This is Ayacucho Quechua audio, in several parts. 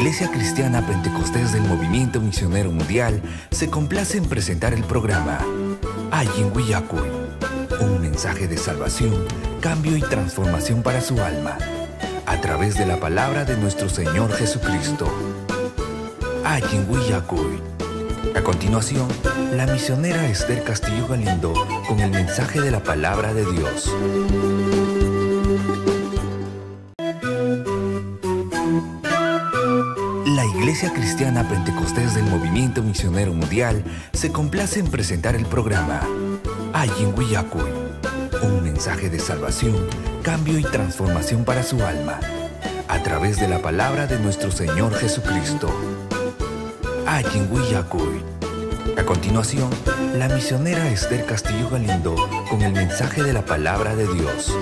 Iglesia Cristiana Pentecostés del Movimiento Misionero Mundial se complace en presentar el programa Allin Willakuy, un mensaje de salvación, cambio y transformación para su alma, a través de la palabra de nuestro Señor Jesucristo. Allin Willakuy. A continuación, la misionera Esther Castillo Galindo con el mensaje de la palabra de Dios. La Iglesia Cristiana Pentecostés del Movimiento Misionero Mundial se complace en presentar el programa Allin Willakuy, un mensaje de salvación, cambio y transformación para su alma, a través de la palabra de nuestro Señor Jesucristo. Allin Willakuy. A continuación, la misionera Esther Castillo Galindo con el mensaje de la palabra de Dios.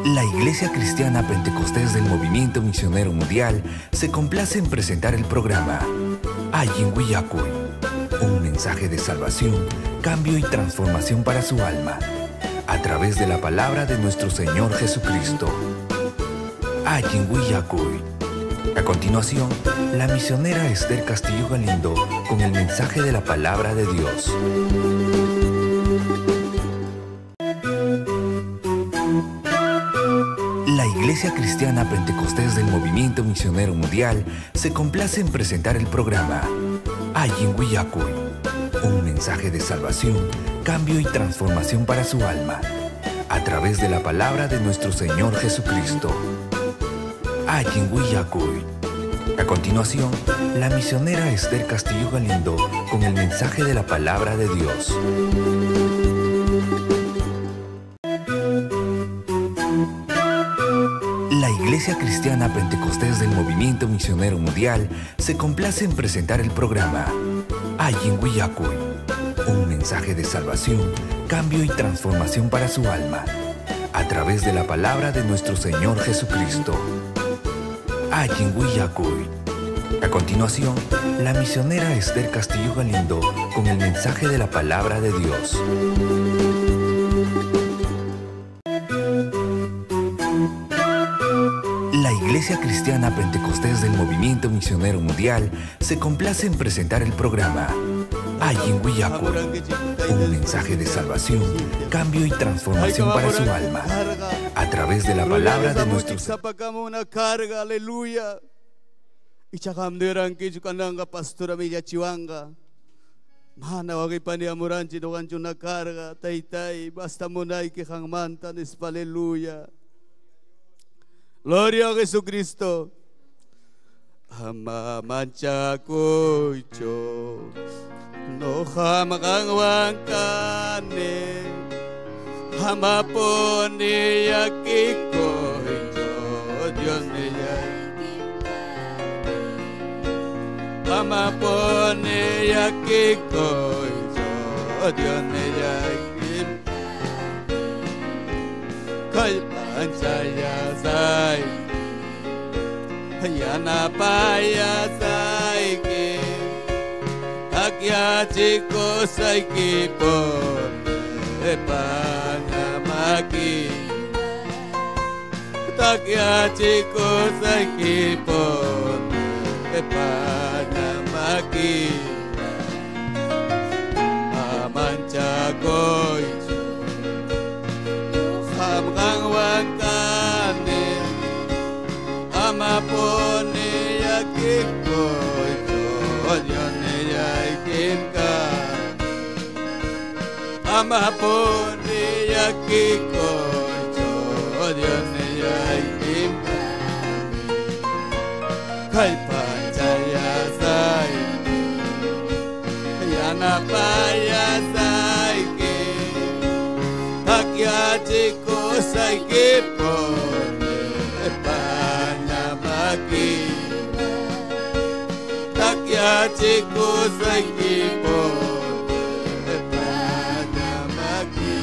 La Iglesia Cristiana Pentecostés del Movimiento Misionero Mundial se complace en presentar el programa Allin Willakuy, un mensaje de salvación, cambio y transformación para su alma, a través de la palabra de nuestro Señor Jesucristo. Allin Willakuy. A continuación, la misionera Esther Castillo Galindo con el mensaje de la palabra de Dios. La Iglesia Cristiana Pentecostés del Movimiento Misionero Mundial se complace en presentar el programa Allin Willakuy, un mensaje de salvación, cambio y transformación para su alma, a través de la palabra de nuestro Señor Jesucristo. Allin Willakuy. A continuación, la misionera Esther Castillo Galindo con el mensaje de la palabra de Dios. La Iglesia Cristiana Pentecostés del Movimiento Misionero Mundial se complace en presentar el programa Allin Willakuy, un mensaje de salvación, cambio y transformación para su alma, a través de la palabra de nuestro Señor Jesucristo. Allin Willakuy. A continuación, la misionera Esther Castillo Galindo con el mensaje de la palabra de Dios. La Iglesia Cristiana Pentecostés del Movimiento Misionero Mundial se complace en presentar el programa Allin Willakuy, un mensaje de salvación, cambio y transformación para su alma, a través de la palabra de nuestro Señor. Una carga, aleluya. Mana wagipani amuranchi nogancho una carga, taytay, basta munay que mantan aleluya. Gloria a Jesucristo. Ama manchakoycho, no hamagangwankane, hamapone yakikoycho, Dios mío. Hamapone yakikoycho, Dios mío. Kallpanchayasay, yanapayasayki, takyachikosayki pañamaki, takyachikosayki pañamaki, amanchakoychu, hamqanwankani, amapone yakikoychu, Dios amapone yakikoychu, Dios niyaykim kallpanchayasay, yanapayasayki, takyachikosayki pone pañamaki, takyachikosayki pone pañamaki.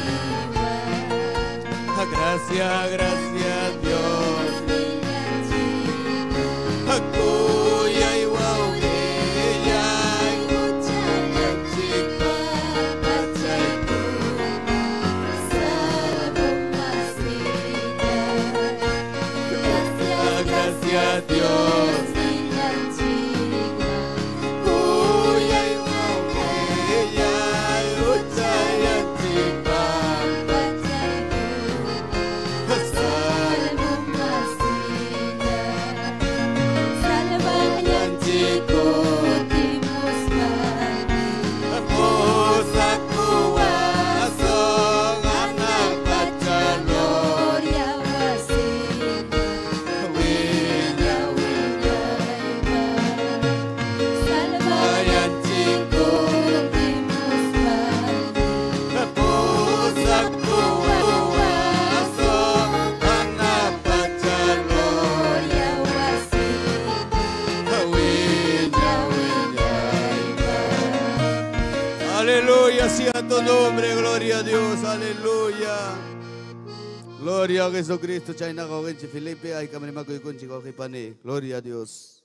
Gracias, gracias Dios. Akuyay wawqiyay, chica pachayku, Gloria a Dios. Aleluya, sea tu nombre, gloria a Dios, aleluya. Gloria a Jesucristo, China Gogenchi Felipe, ay kamarimaco y conchi pani. Gloria a Dios.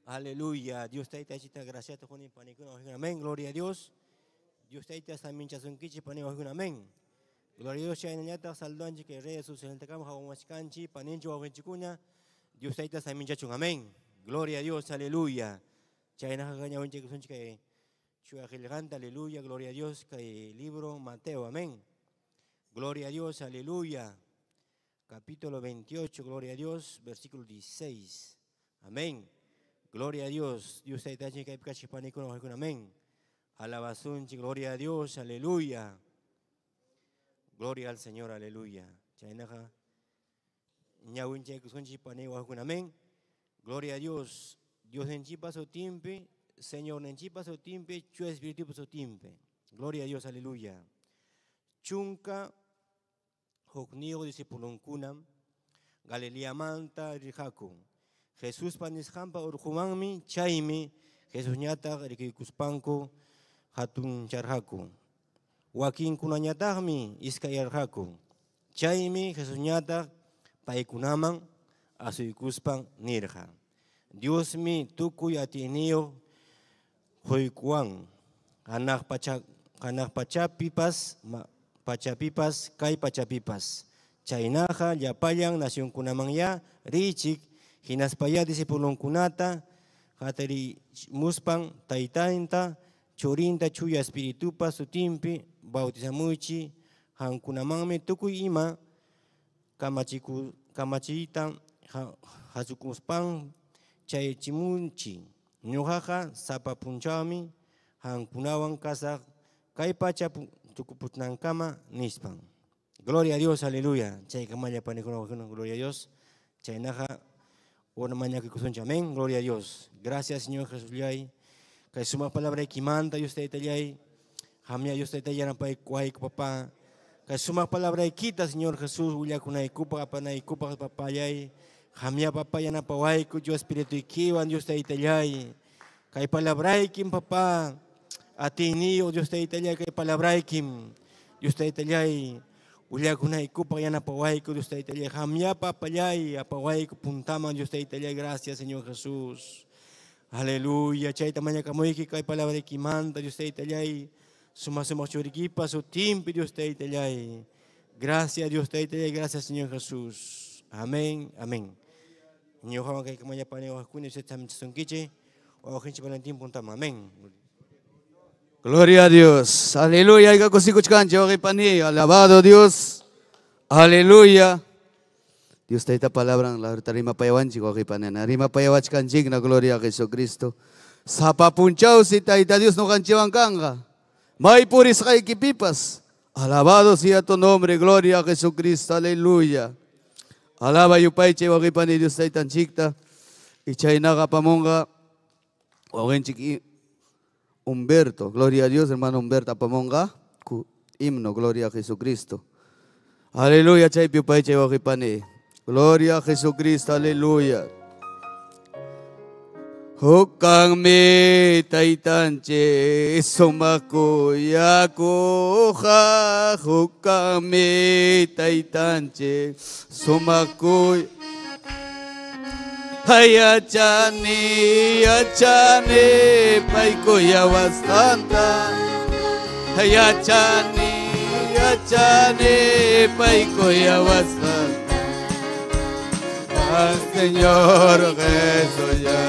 Aleluya, Dios te chita gracias amén, gloria a Dios. Dios te saminchasunkichi pani amén. Gloria a Dios, chayna ñata saldanchi que redes sociales te kama hawamachkanchi paninchi wawenchikuna. Dios te saminchachun amén. Gloria a Dios, aleluya. Chayna hagaña wenche kusunchi que chuajilganta, aleluya, gloria a Dios, que libro Mateo, amén. Gloria a Dios, aleluya. Capítulo 28, gloria a Dios, versículo 16. Amén. Gloria a Dios. Dios te amén. Alabasunchi, gloria a Dios, aleluya. Gloria al Señor, aleluya. Chaynaja ñawinche kusunchi panewa amén. Gloria a Dios. Dios en chipa su timpe, Señor en chipa su timpe, chu espíritu su timpe. Gloria a Dios, aleluya. Chunka hukniyo discipulunkunam Galilea manta rijaku. Jesús panishampa urjumanmi chaymi Jesús ñata rikikuspanku hatun charjaku. Wakinkunañataqmi iskayarqaku. Chaymi Jesús ñata paykunaman asuykuspan nirqa. Diosmi tukuy atiyniyo quykuwan hanaq pachapipas pachapipas kay pachapipas. Chaynaqa llapallan nacionkunamanya richik hinaspaya discipulunkunata hatarimuspan taytanta churinta chuya espiritupa sutinpi bautizamuychi hankunamanmi tukuy ima kamachiyta hasukuspan chaychimunchi ñuqaqa sapa punchawmi hankunawan kasaq kay pacha tukuputnankama nispan. Gloria a Dios, aleluya. Chaykamalla panikuna, gloria a Dios. Chaynaqa urmañakikusunchik, amén. Gloria a Dios. Gracias, Señor Jesús. Kay suma palabra kimanta Dios taytallay. Hamya Dios taytay kuayku papá. Kay suma palabra kita, Señor Jesús, willakunaykupa apanaykupa papayay. Hamya papá yanapawayku Dios Espíritu ikiwan Dios taytallay. Kay palabraykim papá. Atiniyo Dios taytallay kay palabraykim. Dios taytallay. Willakunaykupa yanapawayku Dios taytallay. Hamya papayay apawayku puntaman Dios taytallay. Gracias, Señor Jesús. Aleluya, chayta mañakamuyki kay palabra kimanta Dios taytallay. Suma suma churikipa su timpi Dios taytallay. Gracias Dios taytallay, gracias Señor Jesús. Amén, amén. Ñuqawan kay kamañapani waqkuna sunkichi waqinchi palantin puntama. Amén. Gloria a Dios. Aleluya. Alabado Dios. Aleluya. Dios tayta palabra la tarima payawanchik waqipani. Rima payawachkanchik na gloria a Jesucristo. Sapa punchaw si tayta Dios noqanchikwan kanqa. May purisqaykipipas. Alabado sea tu nombre, gloria a Jesucristo. Aleluya. Alaba yupaychay waqipani Dios taytanchikta. Y chaynaqa apamunqa waqinchik Humberto, gloria a Dios, hermano Humberto apamunqa himno, gloria a Jesucristo. Aleluya, chaypi yupaychay waqipani. Gloria a Jesucristo, aleluya. Hukangmi taytanchik sumakuyakuqa, hukangmi taytanchik sumakuy. Yachani, yachani, paykuyawasqanta. Yachani, yachani, paykuyawasqanta. Ay Señor Jesús ya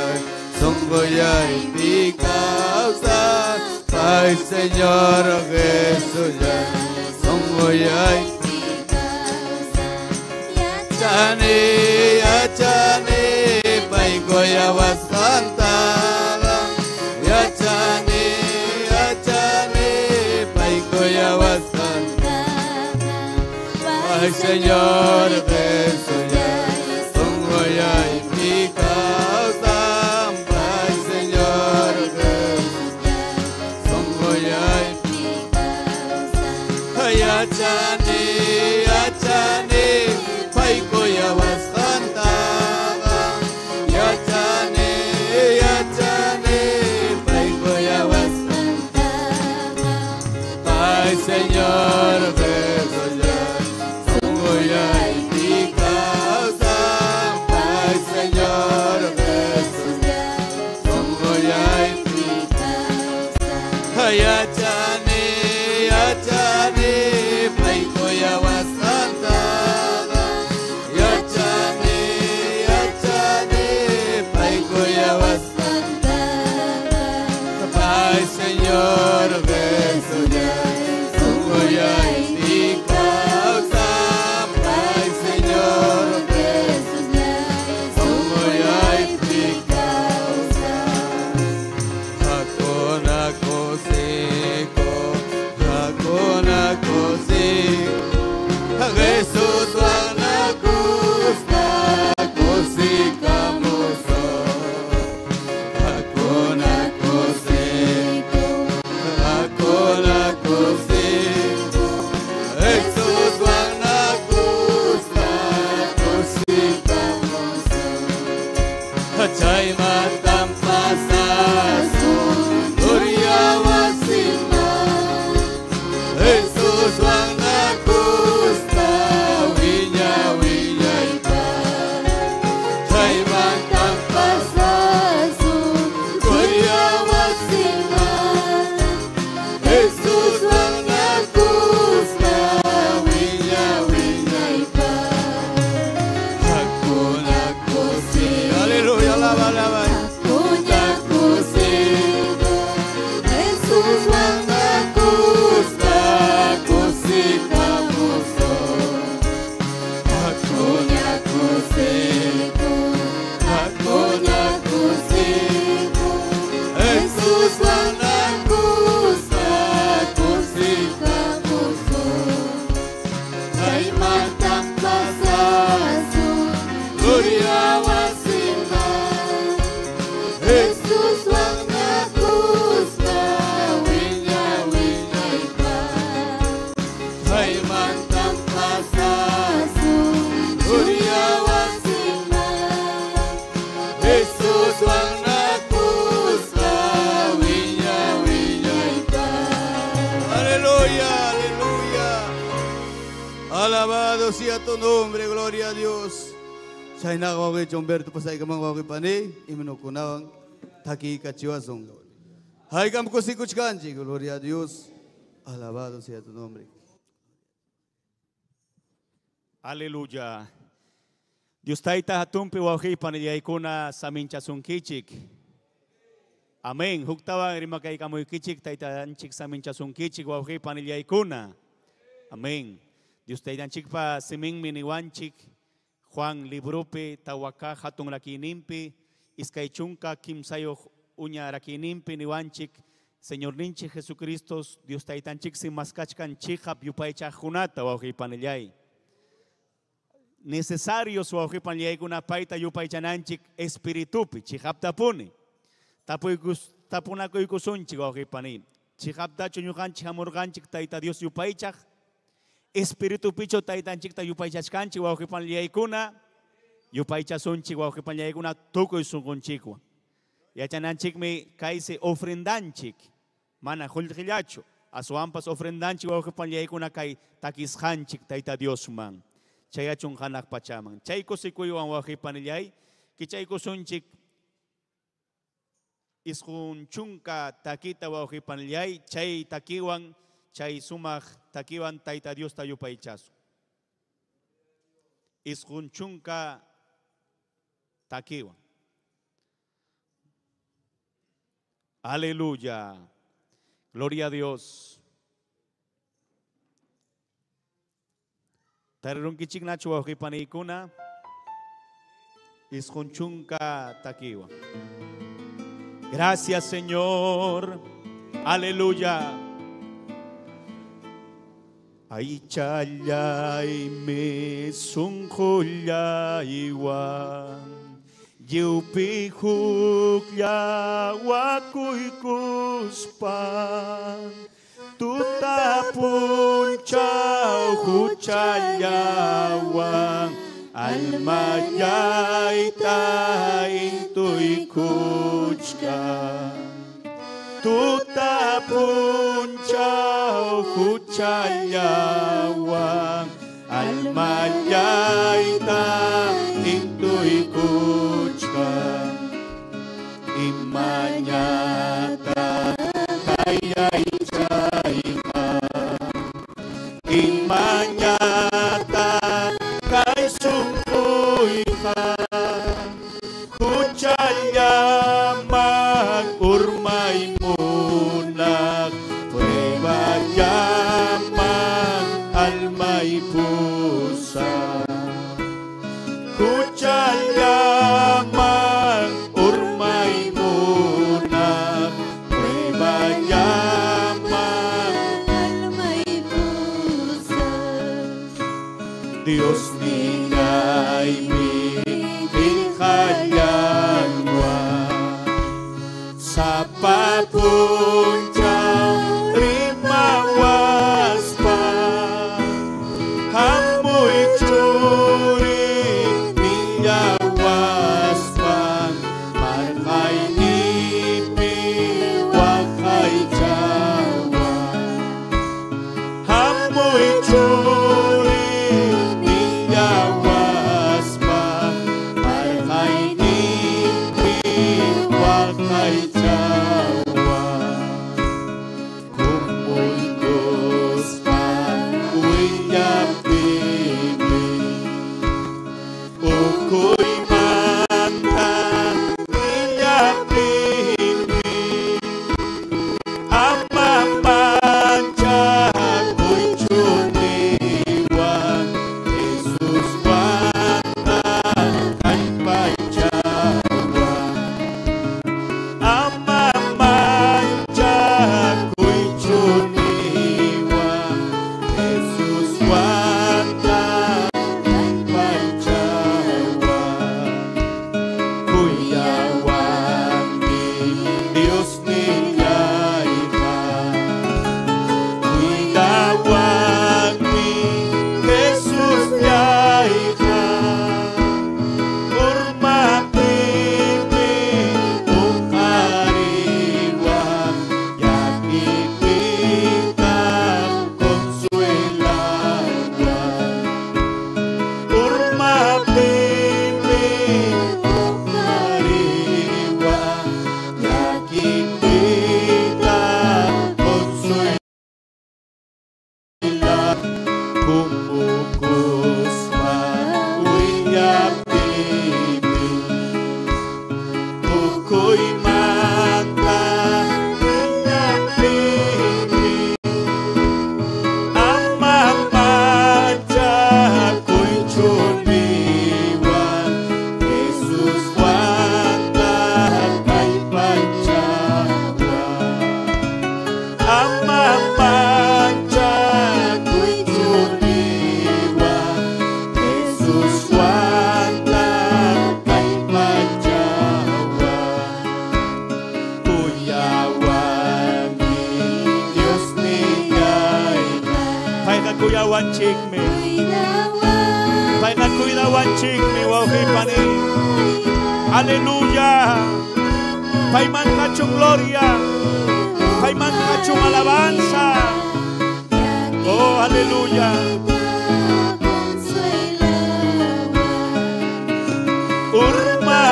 sonqoyaypi kawsan. Ay Señor Jesús ya sonqoyaypi Yachani, yachani, paykullawasqantaqa. Yachani, yachani, paykullawasqantaqa. Ay Señor Jesús ya sonqoyaypi kawsan. Ay Señor Jesús sonqoyaypi Yachani, yachani, paykullawasqantaqa. Yachani, yachani, paykullawasqantaqa. Ay Señor Jesús ya sonqoyaypi kawsan. Ay Señor Jesús sonqoyaypi Yachani, yachani, paykullawasqantaqa. Yachani, yachani, paykullawasqantaqa. Ay Señor Jesús ya sonqoyaypi kawsan. Ay Señor Jesús sonqoyaypi Hakuna kusiko, hakuna kusiko, Jesús wanakusta kusikamuso. Hakuna kusiko, hakuna kusiko, Jesús wanakusta kusikamuso. Chaymantan pasasun gloria wasiman. Jesús wanakusta wiña wiñaypaq. Chaymantan pasasun gloria wasiman. Jesús wanakusta wiña wiñaypaq. Hakuna kusi, aleluya, alaba, alaba. Hakuna kusiko, Jesús wanakusta kusikamuso. Hakuna kusiko, hakuna kusiko, Jesús wanakusta kusikamuso. Chaymantan pasasun gloria wasiman. Jesús wanakusta wiña wiñaypaq. Chaymantan pasasun gloria wasiman. Jesús wanakusta wiña wiñaypaq. Aleluya, aleluya. Alabado sea tu nombre, gloria a Dios. Chayna wawqi Humberto pasaykaman wawqi pani, himnokunawan takiykachiwasun. Haykam kusikuchkanchik, gloria a Dios. Alabado sea tu nombre. Aleluya. Dios tayta hatunpi wawqi panillaykuna saminchasunkichik. Amén. Huktawan rimakaykamuykichik taytanchik saminchasunkichik wawqi panillaykuna. Amén. Dios taytanchikpa siminmi niwanchik Juan libropi tawaka hatun rakininpi iskay chunka kimsayuq uña rakininpi niwanchik Señorninchik Jesucristo Dios taytanchik maskachkan chiqap yupaychaqkunata wawqi panillay. Necesario wawqi panillaykuna payta yupaychananchik espiritupi chiqaptapuni. Tapunakuykusunchik wawqi pani. Chiqaptachu ñuqanchik hamurqanchik Tayta Dios yupaychaq. Espiritupichu taytanchikta yupaychachkanchik wawqi panillaykuna. Yupaychasunchik wawqi panillaykuna tukuy sunqunchikwan. Yachananchikmi kaysi ofrendanchik mana qullqillachu. Aswanpas ofrendanchik wawqi panillaykuna kay takisqanchik Tayta Diosman. Chayachun hanaq pachaman. Chay kusikuywan wawqi panillay kichaykusunchik isqun chunka takita wawqi panillay chay takiwan chay sumaq takiwan Tayta Diosta yupaychasun. Isqun chunka Takiwan. Aleluya. Gloria a Dios. Tarirunkichik nachu wawqipanikuna. 90 takiwan. Gracias, Señor. Aleluya. Ay challay me sunqullaywan Yupi hukllawakuykuspan Tuta punchaw huchallawan Almallayta intuykuchkan Tuta punchaw huchallawan Almallayta intuykuchkan Imañata kayaychayqa Imañata kay sunquyqa Huchallaman urmay munaq Prueba llaman almay pusa Huchallaman urmay munaq Prueba llaman almay pusa Dios nillaymi qillqallanwan Sapa punchaw rimawaspa Hamuy churi nillawaspa Marqaynipi waqaychawan Hamuy churi nillawaspa Marqaynipi waqaychawan Kumuykuspa willaptimi Ukuymanta willaptimi Ama manchakuychu niwan Jesus wanta kallpachawan Ama manchakuychu niwan Jesus wanta kallpachawan Kuyawanmi Dios nillayqa Cuidawanmi Jesus llayqa Urmaptimi uqariwan Llakipita consuelawan Urmaptimi uqariwan Llakipita consuela Kumukuspa willaptimi Ukuymanta willaptimi Ama manchakuychu niwan Jesus wanta kallpachawan Ama manchakuychu niwan Jesus wanta kallpachawan Kuyawanmi Dios nillayqa Payqa kuyawanchikmi Payqa cuidawanchikmi wawqipani Aleluya Payman kachun gloria Payman kachun alabanza Oh, aleluya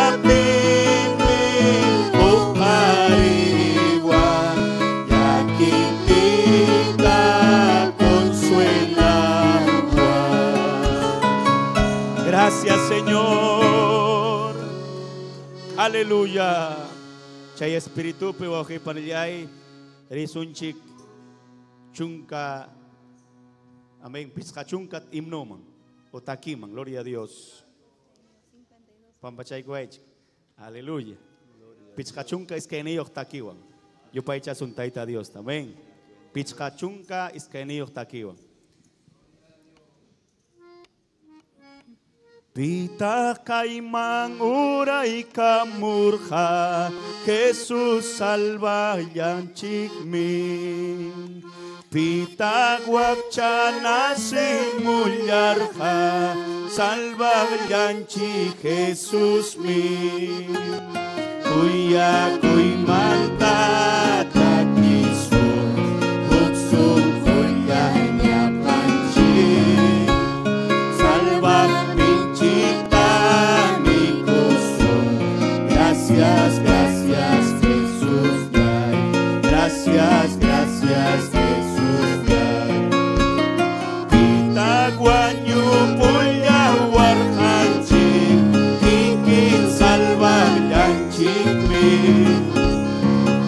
Urmaptimi uqariwan Llakipita consuelawan Gracias, Señor. Aleluya. Chay espiritupi wawqipanillay risunchik chunka, amén, pichqa chunka himnoman o takiman, gloria a Dios. Pampachaykuwaychik. Aleluya. Pichqa chunka iskayniyuq takiwan. Yupaychasun Tayta Dios, amén. Pichqa chunka iskayniyuq takiwan. Pita kayman uraykamurqa Jesus salvallanchikmi. Pita wakcha nasimullarqa salvallanchik Jesusmi. Kuyakuymanta takisun huk sunqulla llapanchik salvaqninchikta nikusun. Gracias, gracias Jesús, gracias, gracias Jesús. Pita wañupulla warqanchik kikin salvallanchikmi.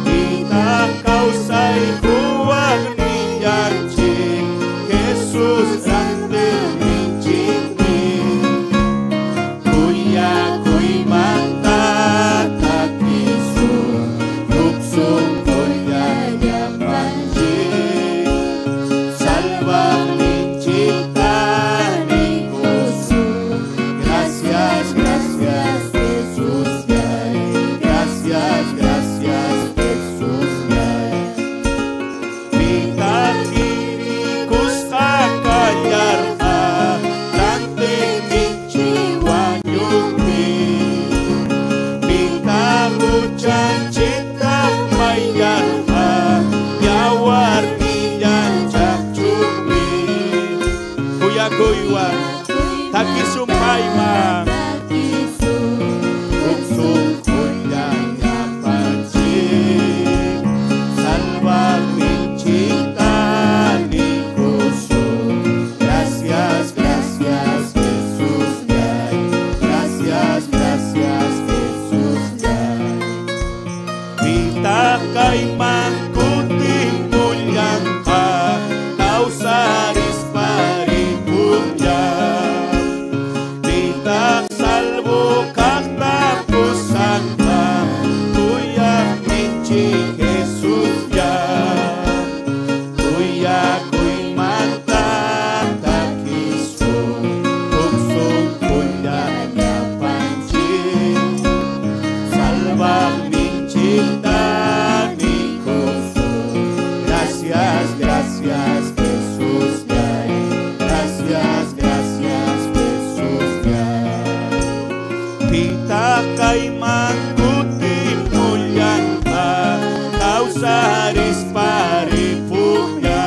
Pita kawsay quwaqnillanchik Jesus rantiqninchikmi. Kuyakuymanta takisun huk sunqulla llapanchik salvaqninchikta nikusun. Gracias, gracias Jesús, gracias, gracias Jesús. Pita kirikusqa kallarqa rantiqninchik wañupi. Pita huchanchikta mayllarqa yawarnillan chaqchupi. Kuyakuywan takisun payman. Huk sunqulla llapanchik salvaqninchikta nikusun. Gracias, gracias Jesús, gracias, gracias Jesús. Pita kayman kutimullanqa kawsarispa ripulla. Pita salvo kaqta pusanqa kuyaqninchik Jesus ya. Kuyakuymanta takisun huk sunqulla llapanchik salvaqninchikta nikusun. Gracias, gracias Jesús, gracias, gracias Jesús. Pita kayman kutimullanqa kawsarispa ripulla.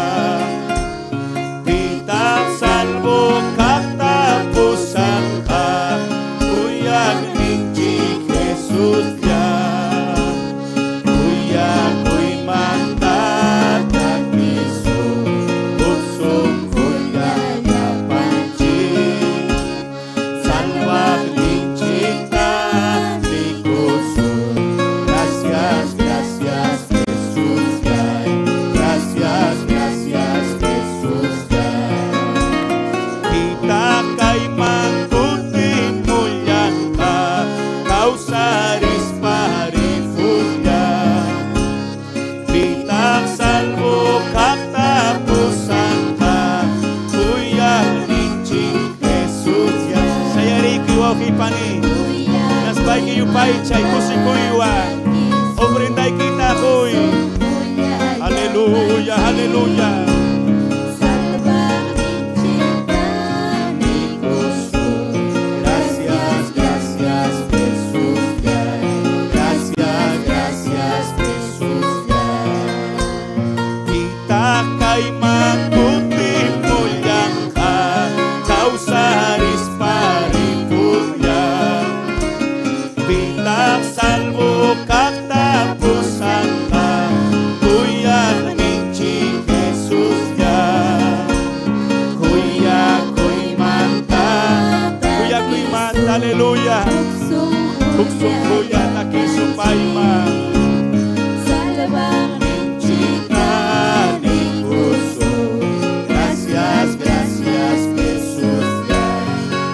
Pita salvo kaqta pusanqa kuyaqninchik Jesus ya. Kuyakuymanta takisun huk sunqulla llapanchik salvaqninchikta nikusun. Gracias, gracias Jesús, gracias, gracias Jesús. Pita kayman kutimullanqa kawsarispa ripulla. Pita salvo kaqta pusanqa kuyaqninchik Jesus ya. Sayariyki wawqipani, naspayki yupaychay kusikuywan ofrendaykita quy. Aleluya, aleluya. Gracias, gracias Jesús, gracias, gracias Jesús. Pita kayman kutimullanqa kawsarispa ripulla. Pita salvo kaqta pusanqa kuyaqninchik Jesus ya. Kuyakuymanta, kuyakuymanta, aleluya. Huk sunqulla takisun payman. Salvaqninchik Gracias, gracias Jesús.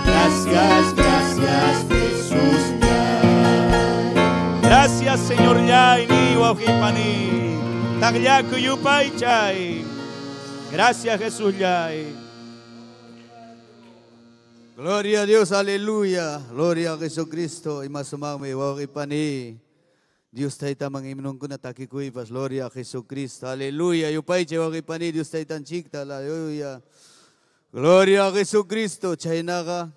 Gracias, gracias Jesús. Gracias Señor yay ni wawqipani. Taqllaku yupaychay. Gracias Jesús yay. Gloria a Dios, aleluya. Gloria a Jesucristo. Imasumami wawqipani. Dios taytaman himnonkuna takikuypas. Gloria a Jesucristo. Aleluya. Yupaychay wawqipani Dios taytanchikta. Aleluya. Gloria a Jesucristo. Chaynaqa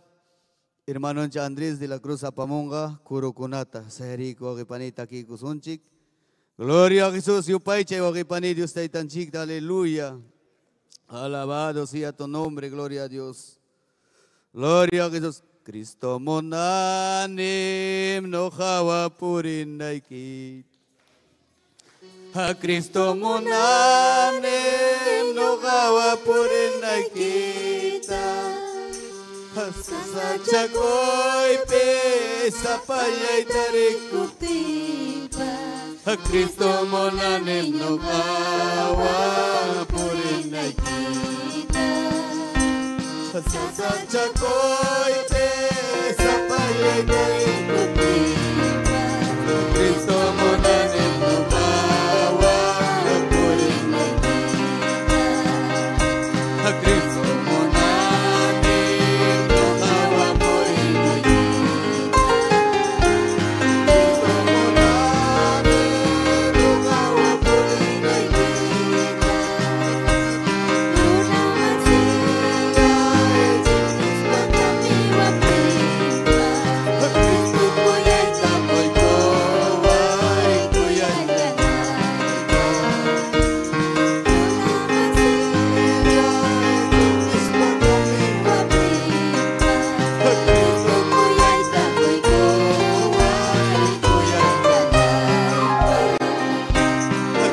hermanonchik Andrés de la Cruz apamunqa kurukunata. Sayariku wawqipani takikusunchik. Gloria a Jesús. Yupaychay wawqipani Dios taytanchikta. Aleluya. Alabado sea tu nombre. Gloria a Dios. Gloria a Jesús. Cristo munanim ñuqawan purinaykita. A Cristo munanim ñuqawan purinaykita. Sasachakuypi sapallay tarikuptiypas. A Cristo munanim ñuqawan purinaykita. Sasachakuypi sapallay tarikuptiypas. Cristo munanim ñuqawan purinaykita. Cristo munanim ñuqawan purinaykita. Cristo munanim ñuqawan purinaykita. Cristo kuyayta quykuway kuyallanayta. Cristo kuyayta quykuway kuyallanayta.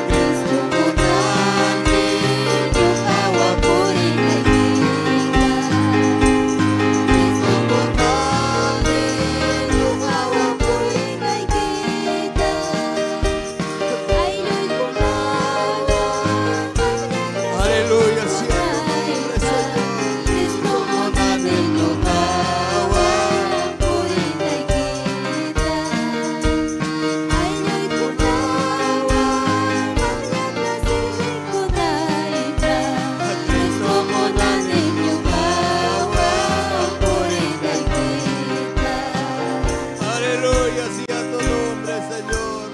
Cristo munanim ñuqawan purinaykita. Cristo munanim ñuqawan purinaykita. Aleluya, sea tu nombre, Señor. Cristo munanim ñuqawan purinaykita. Aylluykunawan qamllata servikunaypaq. Cristo munanim ñuqawan purinaykita. Aleluya, sea tu nombre, Señor.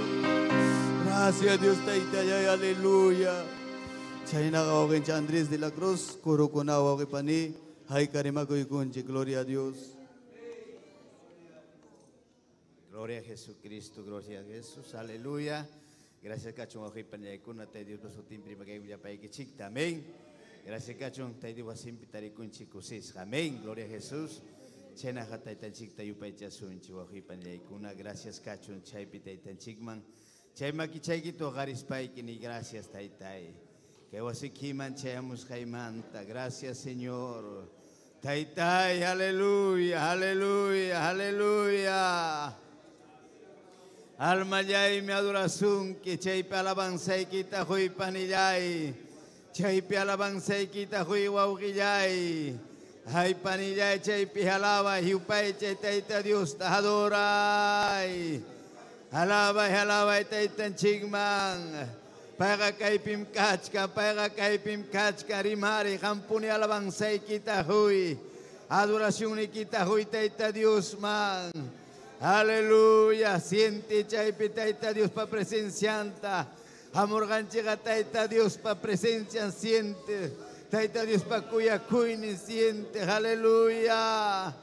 Gracias, Dios Taytallay, aleluya. Chaynaqa wawqinchik Andrés de la Cruz, kurukuna wawqipani, haykarimakuykunchik, gloria a Dios. Gloria a Jesucristo, gloria a Jesús, aleluya. Gracias kachun wawqipanikuna, Tayta Diospa sutinpi rimakaykullapaykichikta, amén. Gracias kachun Tayta Dios wasinpi tarikunchik kusisqa, amén. Gloria a Jesús. Chaynaqa taytanchikta yupaychasunchik wawqipanikuna, gracias kachun chaypi taytanchikman. Chay makichaykita uqarispayki ni gracias taytay. Kay wasikiman chayamusqaymanta, gracias Señor. Taytay, aleluya, aleluya, aleluya. Almallaymi adorasunki, chaypi alabanzaykita huypanillay. Chaypi alabanzaykita huy wawqillay. Haypanillay chaypi alabay, yupaychay Tayta Diosta adoray. Alabay, alabay taytanchikman. Payqa kaypim kachkan, payqa kaypim kachkan, rimari, qampuni alabanzaykita huy. Adoracionnikita huy Tayta Diosman. Aleluya, siente chaypi Tayta Diospa presencianta. Hamurqanchikqa Tayta Diospa presencian siente. Tayta Diospa kuyakuynin siente. Aleluya.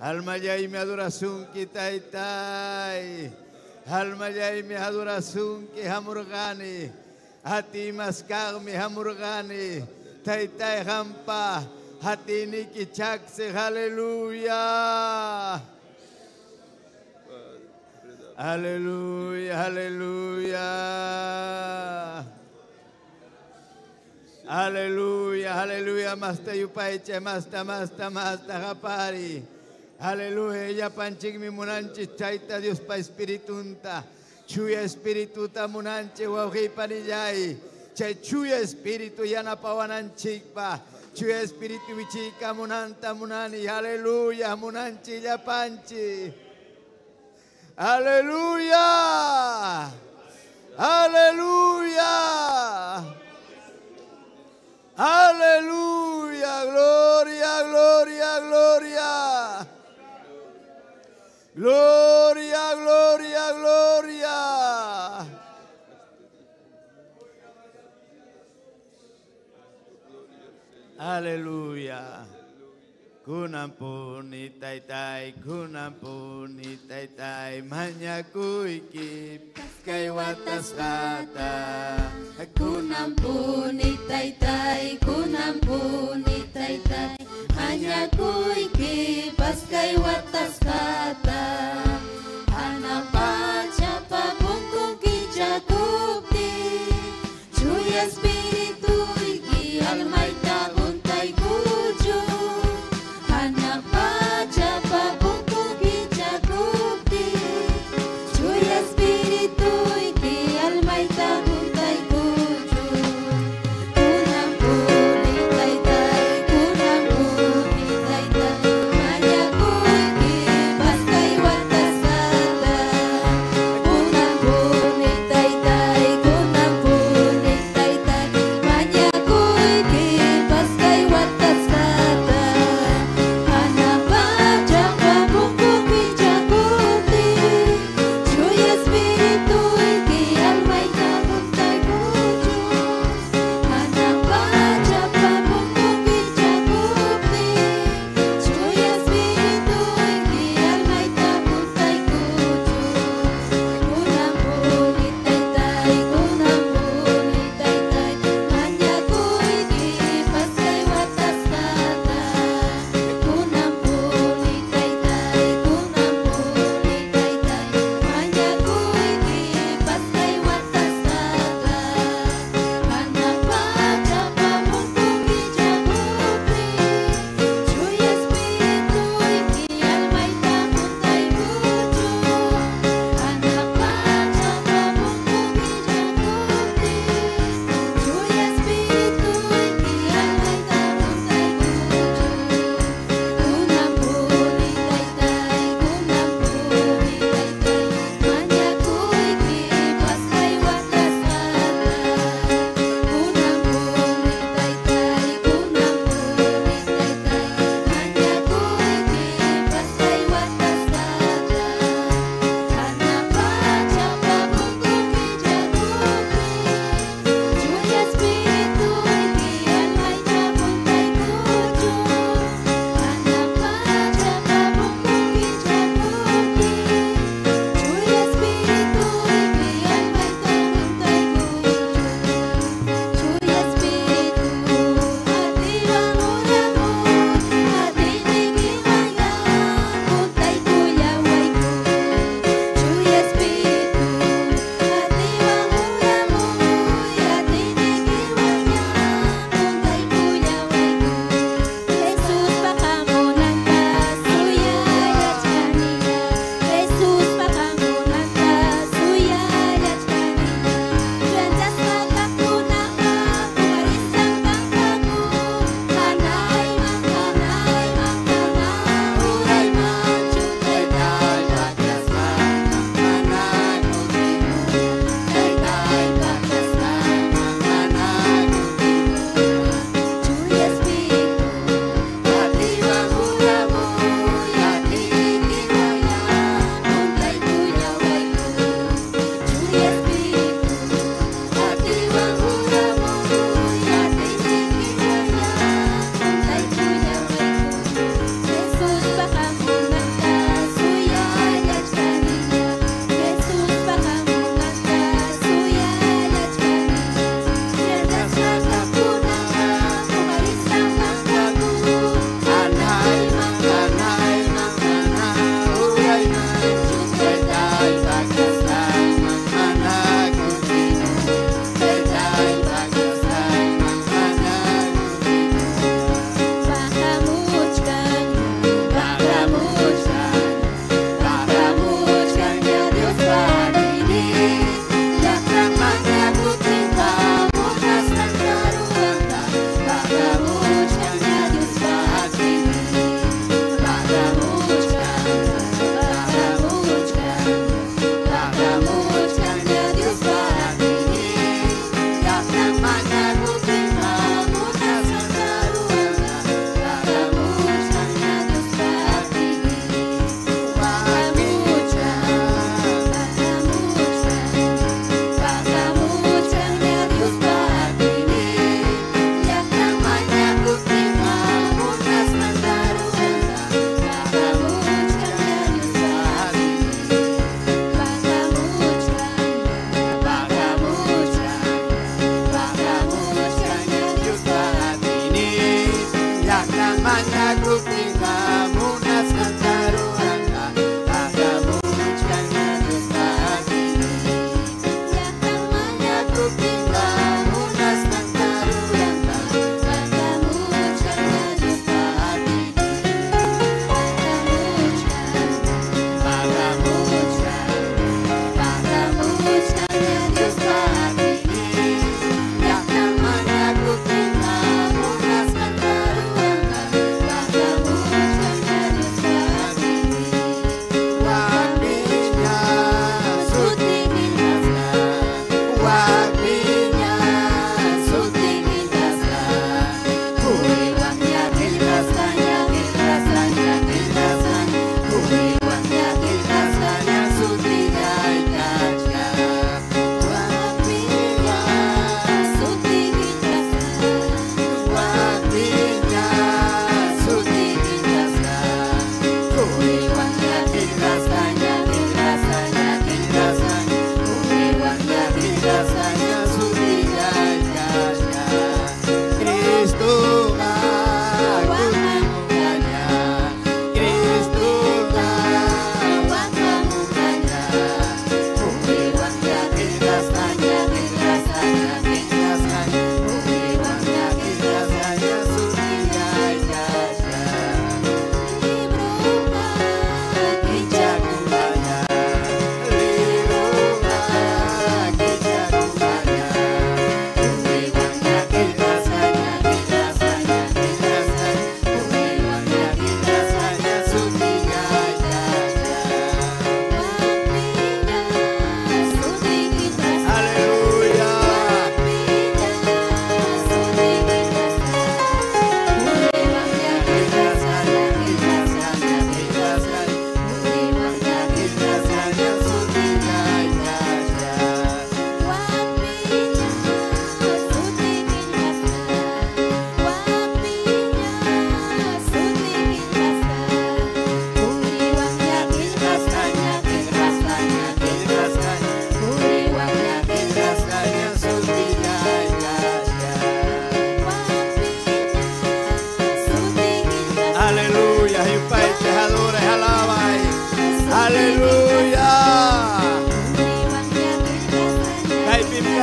Almallaymi adorasunki taytay. Almallaymi adorasunki hamurqani. Atiy maskaqmi hamurqani. Taytay qampa atiyniki chaqsi. Aleluya. Aleluya, aleluya. Aleluya, aleluya. Masta yupaychay, masta, masta, masta, qapari. Aleluya, llapanchikmi munanchik Tayta Diospa espiritunta. Chuya espirituta munanchik wawqipanillay. Chay chuya espíritu yanapawananchikpa. Chuya espíritu wichika munanta munani. Aleluya, munanchik llapanchik. Aleluya. Aleluya. Aleluya. Gloria, gloria, gloria. Gloria, gloria, gloria. Aleluya. Kunampuni taytay, kunampuni taytay, mañakuyki kay watasqata. Kunampuni taytay, kunampuni taytay, mañakuyki paskay watasqata. Hanaq pachapa punkun kichakuptin, chuya espirituyki almayta huntaykuchun. Hanaq pachapa punkun kichakuptin, chuya espirituyki almayta huntaykuchun. Kunampuni taytay, kunampuni taytay, mañakuyki paskay watasqata.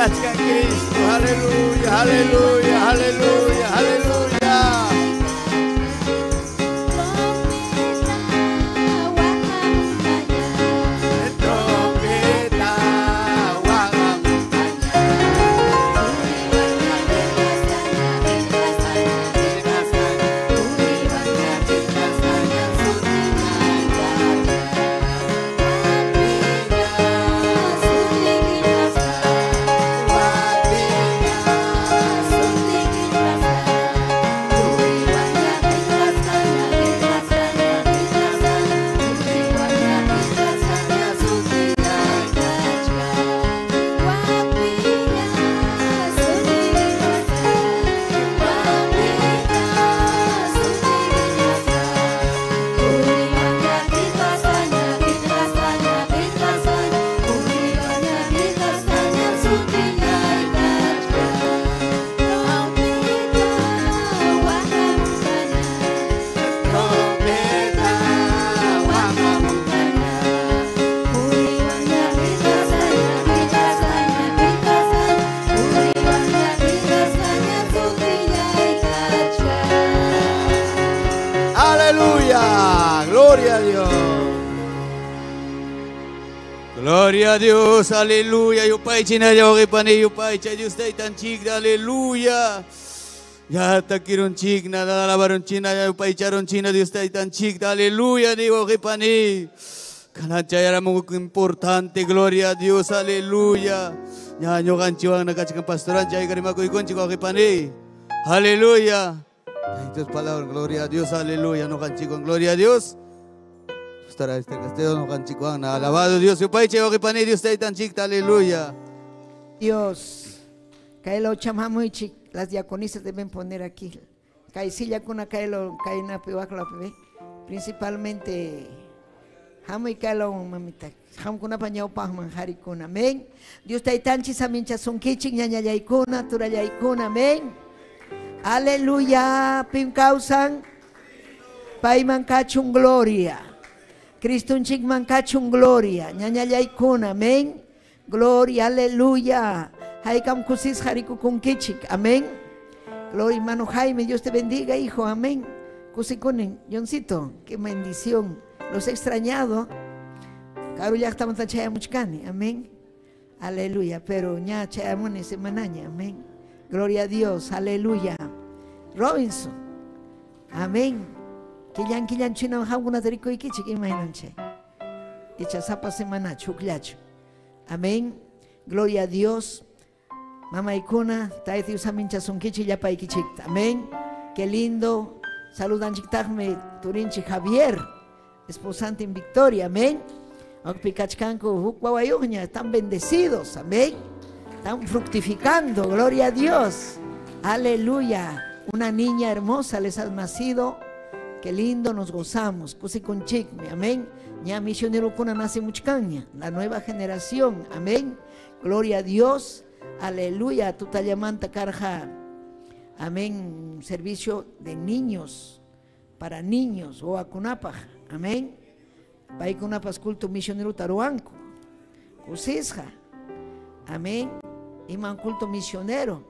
Kachkan Cristo, aleluya, aleluya, aleluya, aleluya. Trompeta, Aleluya, gloria a Dios. Gloria a Dios, aleluya. Yupaychina yawqipani yupaycha Dios taytanchikta, aleluya. Ya takirunchikna, alabarunchina, yupaycharunchina Dios taytanchikta, aleluya, ni wawqipani. Kanachayaramun importante, gloria a Dios, aleluya. Ya ñuqanchikwan nakachkan pastoranchik ayqarimakuykunchik wawqipani. Aleluya. Tus palabras, gloria a Dios, aleluya, ñuqanchikwan, gloria a Dios. Estará este castillo, ñuqanchikwan, alabado Dios, yupaychay wawqipani, Dios taytanchikta, aleluya. Dios, kailo chamamuichik, las diaconisas deben poner aquí. Kaisilla kuna kailo kainapi waklapi, principalmente hamuy kailo mamita, hamkunapa ñawpaqman harikuna, amén. Dios taytanchis aminchasunkichik ñañallaykuna, turallaykuna, amén. Aleluya, pim kawsan, payman kachun gloria. Cristunchikman kachun gloria, ñañallaykuna, amén. Gloria, aleluya. Haykam kusis harikukunkichik, amén. Gloria, hermano Jaime, Dios te bendiga, hijo, amén. Kusikunin, Johncito, qué bendición. Los he extrañado. Karu llaqtamanta chayamuchkani, amén. Aleluya, pero ña chayamuni semanaña, amén. Gloria a Dios, aleluya. Robinson, amén. Killan killan china hamkunata rikuykichik imaynanchik. Icha sapa semana chukllachu. Amén. Gloria a Dios. Mamaykuna, tayta Dios aminchasunkichik llapaykichikta. Amén. Qué lindo. Saludanchiktaqmi turinchik Javier, esposante en Victoria. Amén. Picachkanku huk wawayuqña, están bendecidos. Amén. Están fructificando. Gloria a Dios. Aleluya. Una niña hermosa les ha nacido. Qué lindo, nos gozamos. Kusikunchikmi. Amén. Ña misionero kuna nace muchcaña. La nueva generación. Amén. Gloria a Dios. Aleluya. Tutallamanta karja. Amén. Servicio de niños. Para niños. O akunapaj. Amén. Paykunapas culto misionero taruanco. Kusisqa. Amén. Iman culto misionero.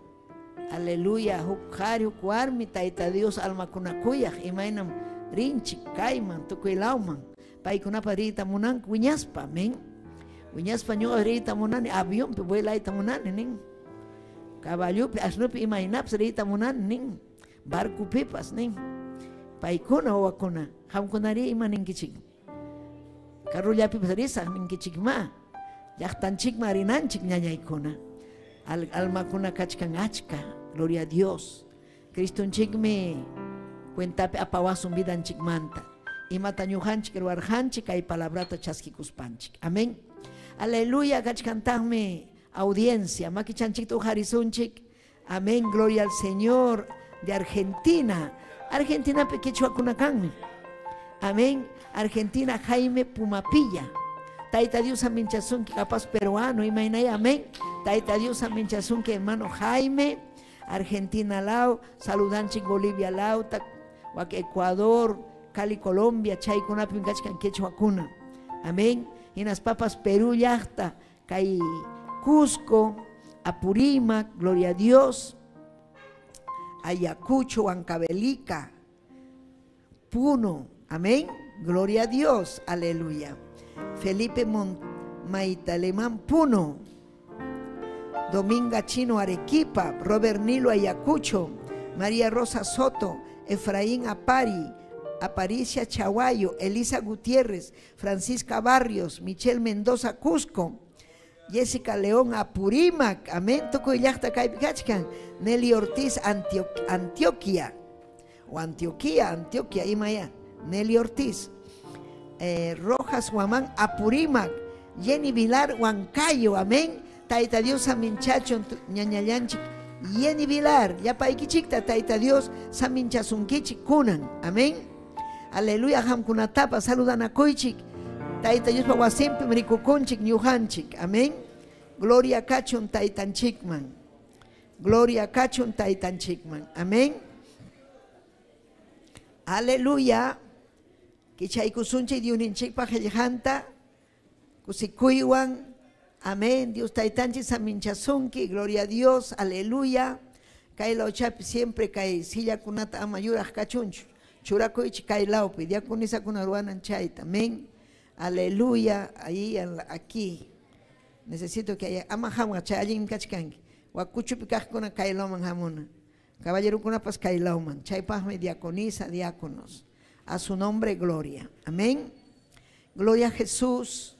Aleluya. Huk qhari, huk warmi, tayta Dios almakunakuyaq. Imaynam rinchik, kayman, tukuylawman. Paykunapa riyta munanku wiñaspa, amén. Wiñaspa ñuqa riyta munani, avionpi vuelayta munani, nin. Caballupi, asnupi imaynapas riyta munani, nin. Barcupipas, nin. Paykuna wawakuna, qamkunari ima ninkichik. Carrullapipas risaq ninkichikma. Llaqtanchikma rinanchik ñañaykuna. Almakuna kachkan achka, gloria a Dios. Cristonchikmi cuentapi apawasun vidanchikmanta. Imata ñuqanchik ruwarqanchik kay palabrata chaskikuspanchik. Amén. Aleluya, kachkantaqmi audiencia. Makichanchikta uqharisunchik. Amén, gloria al Señor de Argentina. Argentina quichuakuna kanmi. Amén. Argentina Jaime Pumapilla. Taita Dios aminchasunki, capaz peruano, imaynay, amén. Taita Dios aminchasunki, hermano Jaime, Argentina lao, saludanchik Bolivia lao, Ecuador, Cali, Colombia, chaykunapi kachkan quechuakuna. Amén. Hinas papas Perú llaqta, kay Cusco, Apurímac, gloria a Dios. Ayacucho, Huancavelica, Puno, amén. Gloria a Dios, aleluya. Felipe Maitalemán, Puno. Dominga Chino, Arequipa. Robert Nilo, Ayacucho. María Rosa Soto, Efraín Apari, Aparicia Chaguayo, Elisa Gutiérrez, Francisca Barrios, Michelle Mendoza, Cusco, Jessica León, Apurímac, amén, tukuy llaqta kaypi kachkan, Nelly Ortiz, Antioquia, o Antioquía, Antioquia, imaya, Nelly Ortiz, Rojas Huamán, Apurímac, Jenny Vilar, Huancayo, amén, Tayta Dios, saminchacho, ñañallanchik, Jenny Vilar, llapaykichikta, Tayta Dios, saminchasunkichik, kunan, amén. Aleluya, hamkunatapa, saludanakuychik, Tayta Diospa wasinpi rikukunchik, ñuqanchik, amén. Gloria kachun taytanchikman, gloria kachun taytanchikman, amén. Aleluya. Kichaykusunchik Diosninchikpa qillqanta, kusikuywan, amén. Dios taytanchik saminchasunki, gloria a Dios, aleluya. Kay lawchapi siempre kay sillakunata ama yuraq kachunchu, churakuychik kay lawpi, diaconisakuna ruwanan chayta, amén. Aleluya, ahí aquí. Necesito que haya, ama hamwa chay allin kachkanki. Wakuchupi kaqkuna kay lawman hamuna. Caballerokunapas kay lawman. Chaypaqmi diaconisa, diáconos. A su nombre, gloria. Amén. Gloria a Jesús.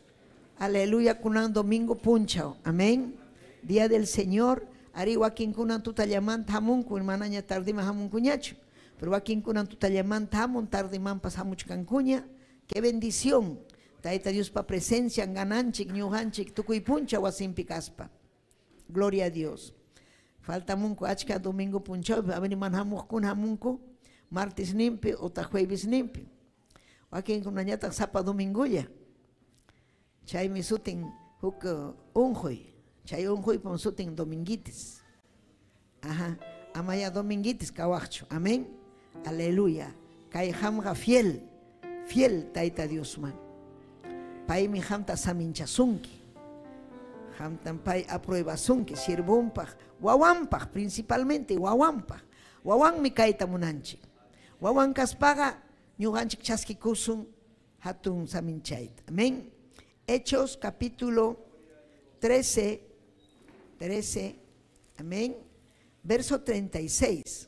Aleluya, kunan domingo punchao. Amén. Día del Señor. Ari wakin kunan tutallamanta hamunku, hermanaña tardima hamunkuñachu. Pero wakin kunan tutallamanta hamun, tardimanpas hamuchkankuña. Qué bendición. Tayta Diospa presencia, gananchik, ñuqanchik, tukuy puncha wasinpi kaspa. Gloria a Dios. Falta munku achka domingo punchao, abeniman hamuqkuna hamunku, martes nimpi, otaq jueves nimpi. Wakinkunañataq sapa domingulla. Chaymi sutin huk unquy, chay unquypam sutin dominguitis. Ajá, amaya dominguitis kawaqchu. Amén. Aleluya. Kay hamqa fiel, fiel Tayta Diosman. Paymi hamta saminchasunki. Hamtan pay apruebasunki, sirvunpaq, wawanpaq, principalmente wawanpaq. Wawanmi kayta munanchik. Wawan kaspaqa ñuqanchik chaskikusun hatun saminchayta. Amén. Hechos capítulo 13, 13, amén, verso 36.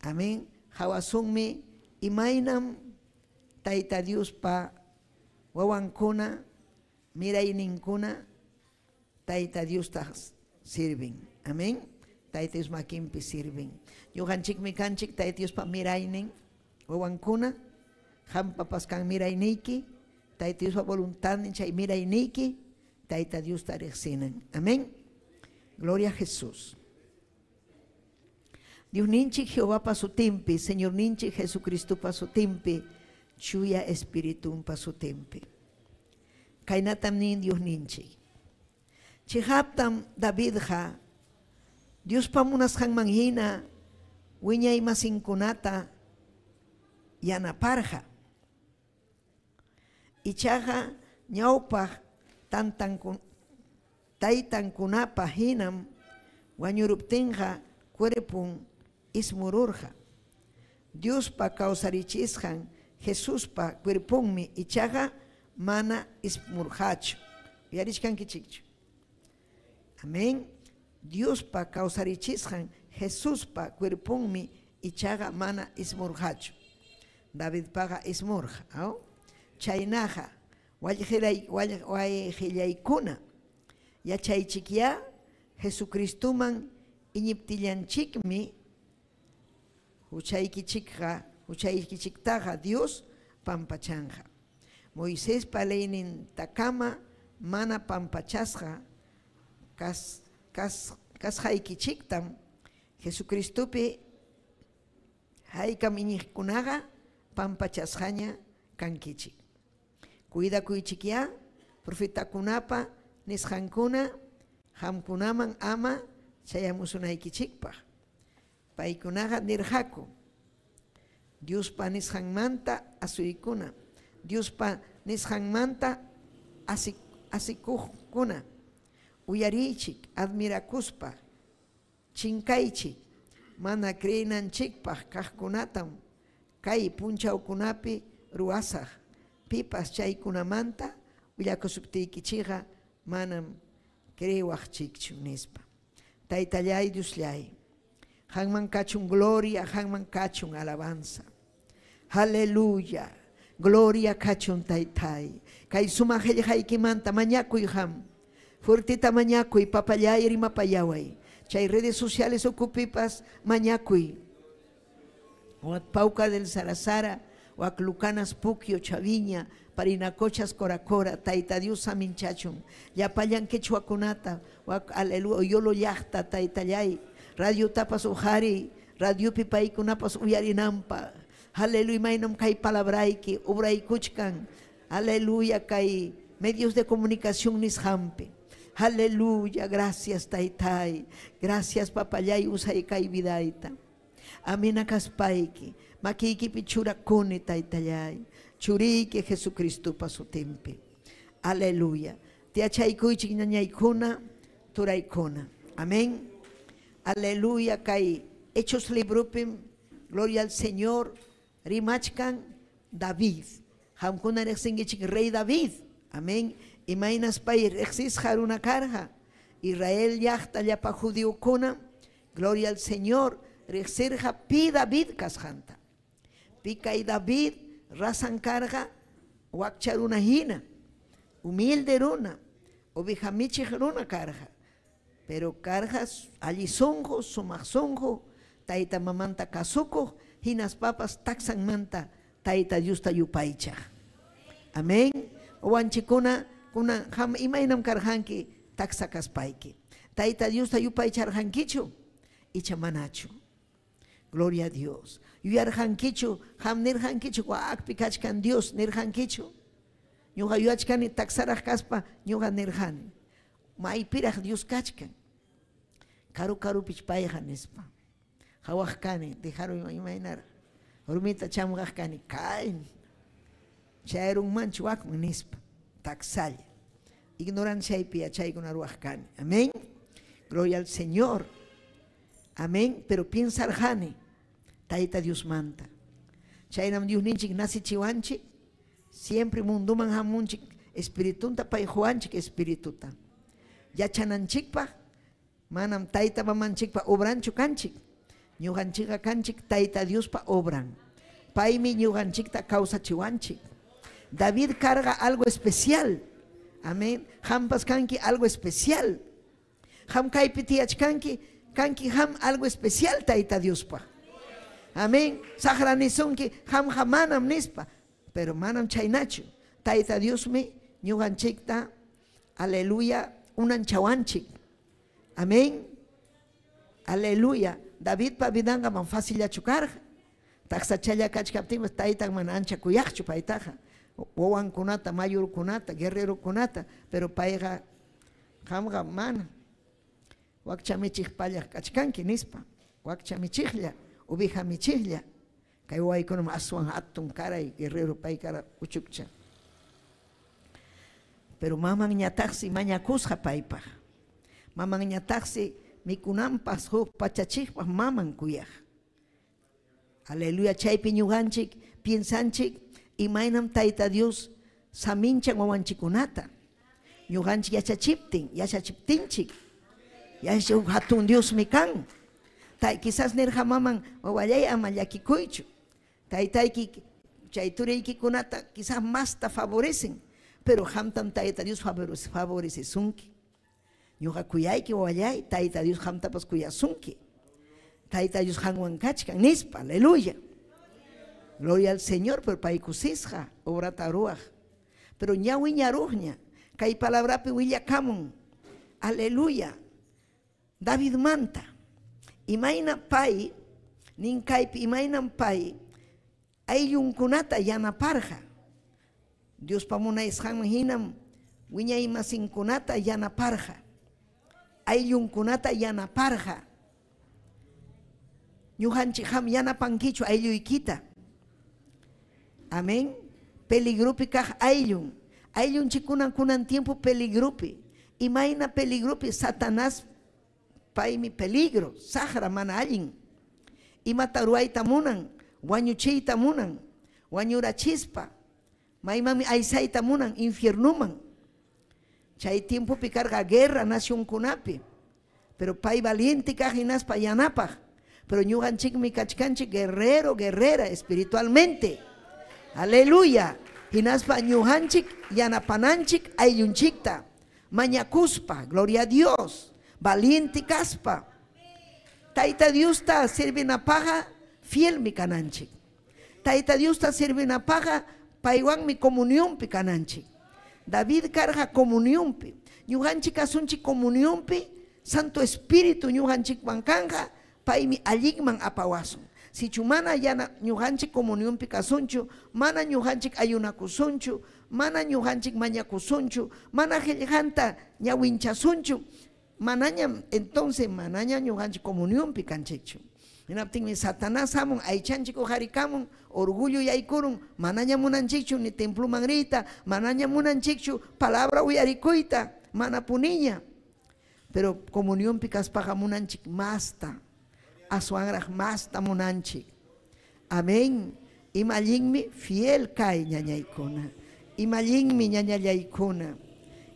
Amén. Hawasunmi imaynam Tayta Diospa wawankuna, mirayninkuna, Tayta Diosta sirven. Amén. Tayta Dios makinpi sirven. Ñuqanchikmi kanchik Tayta Diospa miraynin wawankuna, hampapas kan mirayniyki, Tayta Diospa voluntadnin chay mirayniyki, Tayta Diosta riqsinan. Amén. Gloria a Jesús. Dios ninchik Jehová sutinpi, Señor ninchik Jesucristo sutinpi, Chuya Espiritumpa sutinpi. Kaynatam nin Dios ninchik. Chihaptam Davidja, Diospa munasqanman hina, wiñay masinkunata yanaparqa. Ichaqa ñawpaq taytankunapa hinam wañuruptinqa cuerpun ismururqa. Diospa kawsarichisqan Jesuspa cuerpunmi ichaqa mana ismurqachu. Uyarichkankichikchu. Amén. Diospa kawsarichisqan Jesuspa cuerpunmi ichaqa mana ismurqachu. Davidpaqa ismurqa. ¿Aw? Chaynaqa wallqillaykuna yachaychikya Jesucristuman iñiptillanchikmi huchaykichikqa, huchaykichiktaqa Dios pampachanqa. Moiséspa leynintakama mana pampachasqa kasqaykichiktam Jesucristupi haykam iñiqkunaqa pampachasqaña kankichik. Cuidakuychikya profetakunapa nisqankuna qamkunaman ama chayamusunaykichikpaq. Paykunaqa nirqaku Diospa nisqanmanta asuykuna, Diospa nisqanmanta asikuqkuna, Uyariychik, admirakuspa, chinkaychik, mana creenanchikpaq kaqkunatam kay punchawkunapi ruwasaq. Pipas chaykunamanta willakusuptiykichikqa manam creewaqchikchu nispa. Taytallay Diosllay, qanman kachun gloria, qanman kachun alabanza. Aleluya. Gloria kachun taytay. Kay sumaq qillqaykimanta mañakuy qam. Fuertita mañakuy, papallay rimapayaway. Chay redes sociales ukupipas mañakuy. Pauca del Sarasara, Huaclucanas Puquio, Chaviña, Parinacochas Coracora, Taita Dios Saminchachun, Yapallan Quechuacunata, Aleluya, Oyolo Llaqta, Taytallay, Radio Tapas Ujari, Radio Pipaykunapas Uyarinampa, Aleluya, maynam kay palabrayki, ubraykuchkan, aleluya, kay medios de comunicación nisqampi. Aleluya, gracias Taytay, gracias papallay usay kay vidayta. Amina kaspayki, makiykipi churakuni Taytallay, churiyki Jesucristopa sutinpi. Aleluya. Tiachaykuychik ñañaykuna, turaykuna. Amén. Aleluya, kay Hechos librupim, gloria al Señor, rimachkan David. Qamkuna riqsinkichik rey David. Amén. Imaynas pay riqsisqa runa karqa. Israel llaqta llapa judiokuna, gloria al Señor, riqsirqa pi David kasqanta. Pi kay David rasan karqa wakcha runa hina, humilde runa, oveja michiq runa karqa. Pero karqa alli sunqu, sumaq sunqu, tayta mamanta kasukuq, hinaspapas taksanmanta Tayta Diosta yupaychaq. Amén. Wawanchikkuna kuna qam imaynam karqanki taksa kaspayki. Tayta Diosta yupaycharqankichu icha manachu. Gloria a Dios. Yuyarqankichu, qam nirqankichu wakpi kachkan Dios nirqankichu. Ñuqa yuyachkani taksaraq kaspa ñuqa nirqani. Maypiraq Dios kachkan. Karu karupich payqa nispa. Qhawaq kani, dejaron imaynaraq. Rumita chamqaq kani, kay. Chayrunmanchu wakman nispa. Taksalla. Ignoranciaypi yachaykuna ruwaq kani. Amén. Gloria al Señor. Amén. Pero piensarqani Tayta Diosmanta. Chaynam Diosninchik nasichiwanchik, siempre munduman hamunchik, espiritunta pay huwanchik espirituta. Yachananchikpaq, manam tayta mamanchikpa obranchu kanchik. Ñuqanchikqa kanchik Tayta Diospa obran. Paymi ñuqanchikta kawsachiwanchik. David carga algo especial. Amén. Qampas kanki algo especial. Qam kaypi tiyachkanki, kanki qam algo especial Tayta Diospaq. Amén. Saqra nisunki, qamqa manam nispa, pero manam chaynachu. Tayta Diosmi ñuqanchikta, aleluya, unanchawanchik. Amén. Aleluya. Davidpa vidanqa man facillachu karqa. Taksachalla kachkaptinpas taytan mana ancha kuyaqchu paytaqa. Wawankunata, mayurkunata, guerrerokunata, pero payqa qamqa mana. Wakcha michiq pallaq kachkanki nispa. Wakcha michiqlla, oveja michiqlla. Kay wawaykunam aswan hatun karay guerrero pay kara uchukcha. Pero mamanñataqsi mañakusqa paypaq. Mamanñataqsi mikunanpas huk pachachikpaq maman kuyaq. Aleluya, chaypi ñuqanchik piensanchik imaynam Tayta Dios saminchan wawanchikunata. Ñuqanchik yachachiptin, yachachiptinchik. Yachachik hatun Diosmi kan. Quizás nirqa maman wawallay ama llakikuychu. Taytayki chay turiykikunata quizás masta favorecen, pero qamtam Tayta Dios favorecesunki. Ñuqa kuyayki wawallay, Tayta Dios qamtapas kuyasunki. Tayta Dios qanwan kachkan nispa, aleluya. Gloria al Señor, pero pay kusisqa obrata ruwaq. Pero ña wiñaruqña, kay palabrapi willakamun. Aleluya. David manta. Imayna pay, nin kaypi imaynam pay, ayllunkunata yanaparqa. Diospa munayasqanman hinam wiñaymasinkunata yanaparqa. Ayllunkunata yanaparqa. Ñuqanchik qam yanapankichu aylluykita. Amén. Peligrupi kaq ayllun. Ayllunchikkunan kunan tiempo peligrupi. Imayna peligropi Satanás paymi peligro, saqra mana allin. Imata ruwayta munan, wañuchiyta munan, wañurachispa, maymanmi aysayta munan, infiernuman. Chay tiempopi karqa guerra nacionkunapi, pero pay valiente kaq hinaspa yanapaq. Pero ñuqanchikmi kachkanchik guerrero, guerrera espiritualmente. Aleluya. Hinaspa ñuqanchik yanapananchik ayllunchikta, mañakuspa, gloria a Dios, valiente kaspa. Tayta Diosta sirvinapaqqa fielmi kananchik. Tayta Diosta sirvinapaqqa paywanmi comunionpi kananchik. David karqa comunionpi. Ñuqanchik kasunchik comunionpi, Santo Espíritu ñuqanchikwan kanja, paymi allinman apawasun. Sichu mana yana ñuqanchik comunionpi kasunchu, mana ñuqanchik ayunakusunchu, mana ñuqanchik mañakusunchu, mana qillqanta ñawinchasunchu, manañam entonces manaña ñuqanchik comunionpi kanchikchu. Hinaptinmi Satanás hamun aychanchik uqarikamun, orgullo yaykurun, manaña munanchikchu ni temploman riyta, manaña munanchikchu palabra uyarikuyta, mana puniña. Pero comunionpi kaspaqa munanchik masta, aswanraq masta munanchik. Amén. Ima allinmi fiel kay ñañaykuna. Ima allinmi ñañallaykuna.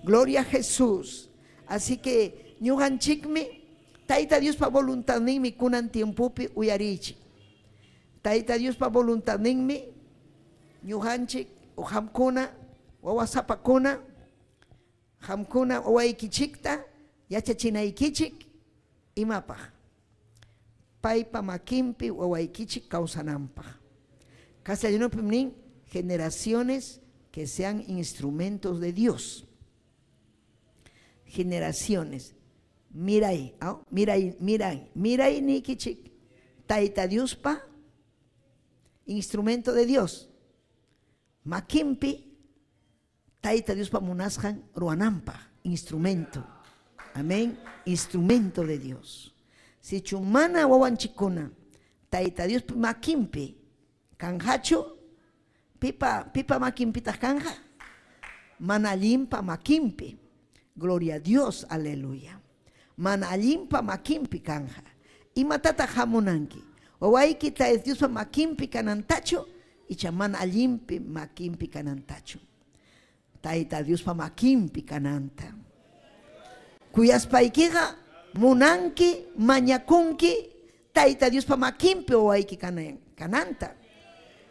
Gloria a Jesús. Así que ñuqanchikmi Tayta Diospa voluntadninmi kunan tiempopi uyarichik. Tayta Diospa voluntadninmi ñuqanchik o qamkuna wawasapakuna qamkuna wawaykichikta yachachinaykichik imapaq paypa makinpi wawaykichik kawsananpaq. Castellanopim nin generaciones que sean instrumentos de Dios. Generaciones. Miray, miray, miray, miray nikichik. Tayta Diospa instrumento de Dios. Makinpi Tayta Diospa munasqan ruwananpaq instrumento. Amén, instrumento de Dios. Sichu mana wawanchikkuna Tayta Diospa makinpi kanqachu, pipa pipa makinpitaq kanja, mana allinpa makinpi. Gloria a Dios, aleluya. Mana allinpa makinpi kanja. Imatataq hamunanki? Wawayki Tayta Diospa makinpi kanantachu, icha mana allinpi makinpi kanantachu. Tayta Diospa makinpi kananta. Kuyaspaykiqa munanki, mañakunki Tayta Diospa makinpi wawayki kananta.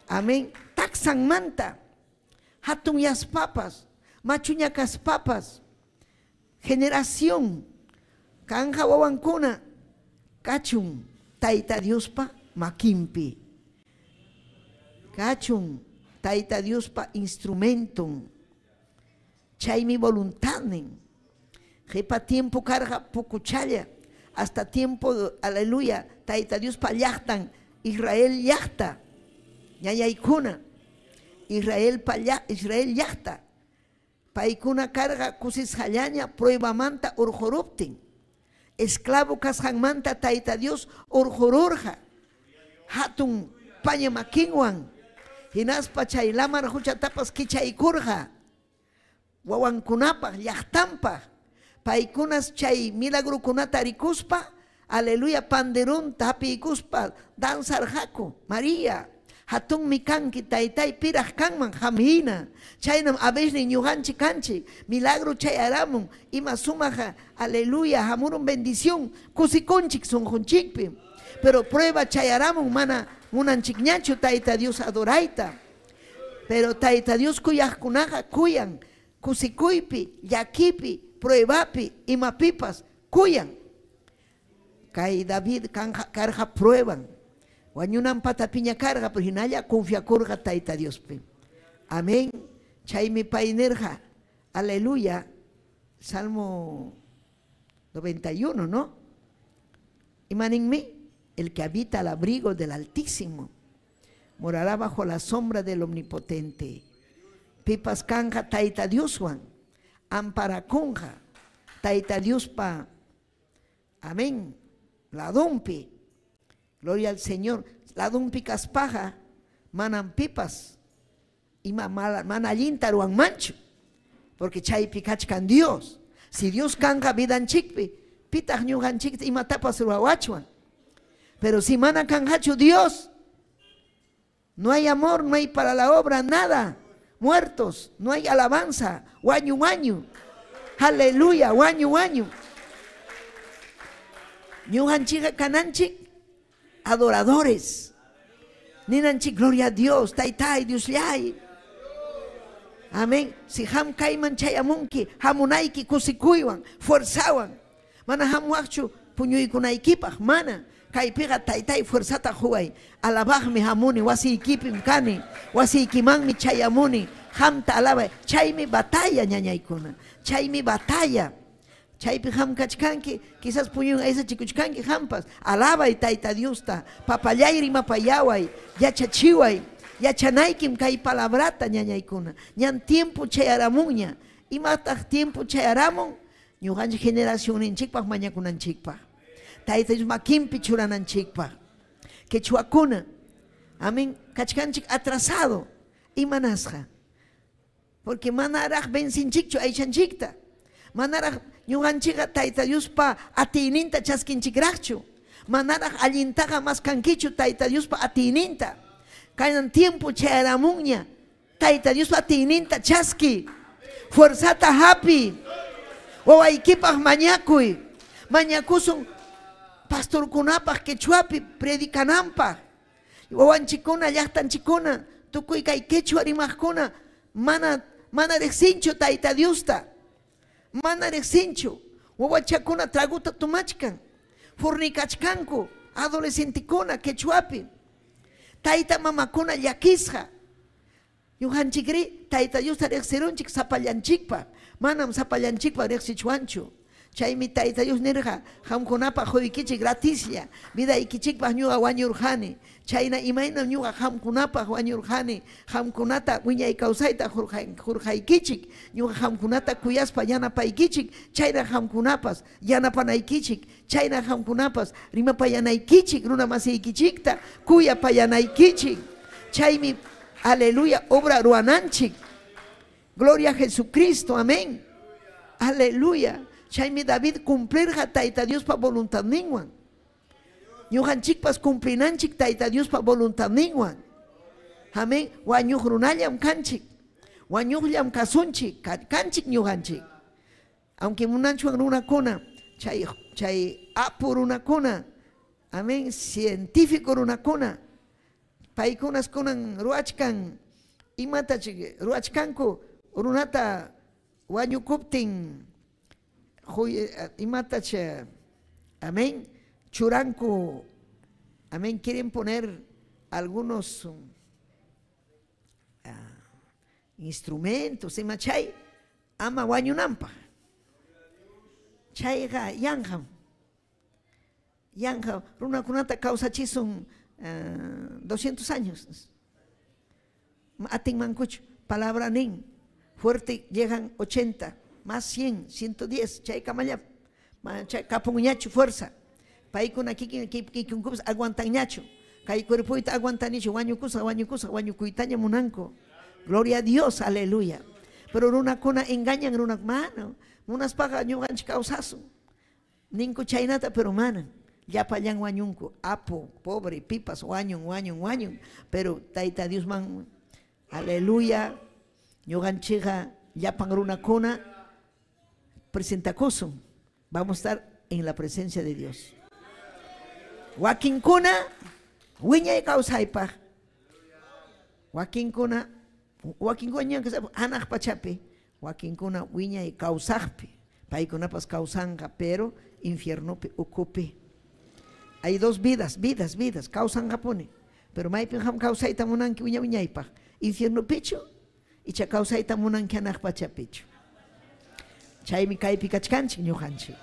Amén. Taksanmanta, hatun yaspapas, machuña kaspapas, generación kanja wawankuna kachun Tayta Diospa makinpi. Kachun Tayta Diospa instrumenton. Chaymi voluntadnin. Qipa tiempo karqa pukuchalla hasta tiempo, aleluya, Tayta Diospa llaqtan, Israel llaqta, ñañaykuna, Israel pa Israel llaqta. Paykuna karqa kusisqallaña pruebamanta urquruptin. Esclavo kasqanmanta Tayta Dios urqururqa. Hatun paña makinwan. Hinaspa chay lamar huchatapas kichaykurqa. Wawankunapaq, llaqtanpaq. Paykunas chay milagrukunata rikuspa, aleluya, panderunta hapiykuspa danzarqaku. María, hatunmi kanki taytay piraq kanman qam hina. Chaynam abesnin ñuqanchik kanchik, milagro chayaramun, ima sumaqa, aleluya, hamurun bendición, kusikunchik sunqunchikpi. Pero prueba chayaramun mana munanchikñachu Tayta Dios adorayta. Pero Tayta Dios kuyaqkunaqa kuyan, kusikuypi, llakipi, pruebapi, imapipas, kuyan. Kay David karqa prueban. Wañunanpata piña karqa, pero hinalla confiakurqa Tayta Diospi. Amén. Chaymi pay nirqa, aleluya, Salmo 91, ¿no? Imaninmi, el que habita al abrigo del Altísimo morará bajo la sombra del Omnipotente. Pipas kanja Tayta Dioswan, amparakunja Tayta Diospa, amén, ladumpi. Gloria al Señor. Ladumpi kaspaja, manam pipas, ima mana allinta ruwanmanchu, porque chaypi kachkan Dios. Si Dios kanqa vidanchikpi, pitaq ñuqanchikta imatapas ruwawachwan. Pero si mana kanqachu Dios, no hay amor, no hay para la obra, nada. Muertos, no hay alabanza. Wañu, wañu. Aleluya, wañu, wañu. Ñuqanchikqa kananchik adoradores. Ninanchik, gloria a Dios, taytay, Diosllay. Amén. Si ham kayman chayamunki, hamunayki kusikuywan, fuerzawan. Mana hamuwaqchu puñuykunaykipaq, mana. Kaypiqa taytay fuerzata quway. Alabaqmi hamuni, wasiykipim kani, wasiykimanmi chayamuni, hamta alabay. Chaymi batalla, ñañaykuna. Chaymi batalla. Chaypi ham kachkanki, quizás puñun aysachikuchkanki hampas. Alabay Tayta Diosta, papallay rimapayaway, yachachiway, yachanaykim kay palabrata, ñañaykuna. Ñan tiempo chayaramunña. Imataq tiempo chayaramun? Ñuqanchik generacionninchikpaq mañakunanchikpaq. Tayta Dios makinpi churananchikpaq. Quechuakuna, amén, kachkanchik atrasado. Imanasqa. Porque manaraq vencinchikchu aychanchikta. Manaraq ñuqanchikqa Tayta Diospa atiyninta chaskinchikraqchu. Manaraq allintaqa maskankichu Tayta Diospa atiyninta. Kanan tiempo chayaramunña. Tayta Diospa atiyninta chaski. Fuerzata hapi. Wawaykipaq mañakuy. Mañakusun pastorkunapaq quechuapi predicananpaq. Wawanchikuna, llaqtanchikuna, tukuy kay quechua rimaqkuna, mana mana riqsinchu Tayta Diosta. Mana riqsinchu. Wawachakuna traguta tumachkan. Fornicachkanku, adolescentekuna quechuapi. Tayta mamakuna llakisqa. Ñuqanchikri Tayta Diosta riqsirunchik sapallanchikpaq. Manam sapallanchikpaq riqsichwanchu. Chaymi Tayta Dios nirqa, qamkunapaq quykichik gratislla, vidaykichikpaq ñuqa wañurqani. Chayna imaynam ñuqa qamkunapaq wañurqani, qamkunata wiñay kawsayta qurqaykichik, ñuqa qamkunata kuyaspa yanapaykichik, chayna qamkunapas yanapanaykichik, chayna qamkunapas rimapayanaykichik, runa masiykichikta kuyapayanaykichik. Chaymi, aleluya, obra ruwananchik. Gloria a Jesucristo, amén. Aleluya. Chaymi David cumplirqa Tayta Diospa voluntadninwan. Ñuqanchikpas cumplinanchik Tayta Diospa voluntadninwan. Amén. Wañuq runallam kanchik. Wañuqllam kasunchik, kanchik ñuqanchik. Aunque munanchwan runakuna, chay chay apu runakuna, amén, científico runakuna, paykunas kunan ruwachkan, imatachik ruwachkanku runata wañukuptin imatach, amén, churanku, amén, quieren poner algunos instrumentos, ima chay, ama wañunanpaq. Chayqa yanqam. Yanqa runakunata kawsachisun 200 años. Atinmankuchu, palabra nin, fuerte llegan 80, más 100, 110, chay kamalla, chay kapunñachu fuerza. Paykuna kikin kikinkupas aguantanñachu. Kay cuerpoyta aguantanichu, wañukusa, wañukusa, wañukuytaña munanku. Gloria a Dios, aleluya. Pero runakuna engañan runa mano, munaspaqa ñuqanchik kawsasun. Ninku chaynata, pero mana. Llapallan wañunku, apu, pobre, pipas, wañun, wañun, wañun. Pero Tayta Dios man, aleluya, ñuqanchikqa llapan runakuna presentakusun. Vamos a estar en la presencia de Dios. Wakinkuna wiñay kawsaypaq. Wakinkuna, wakinkuna hanaq pachapi, wakinkuna wiñay kawsaqpi. Paykunapas kawsanqa, pero infiernopi ukupi. Hay dos vidas, vidas, vidas, kawsanqapuni. Pero maypin qam kawsayta munanki wiña wiñaypaq. Infiernopichu, icha kawsayta munanki hanaq pachapichu. Chaymi kaypi kachkanchik ñuqanchik.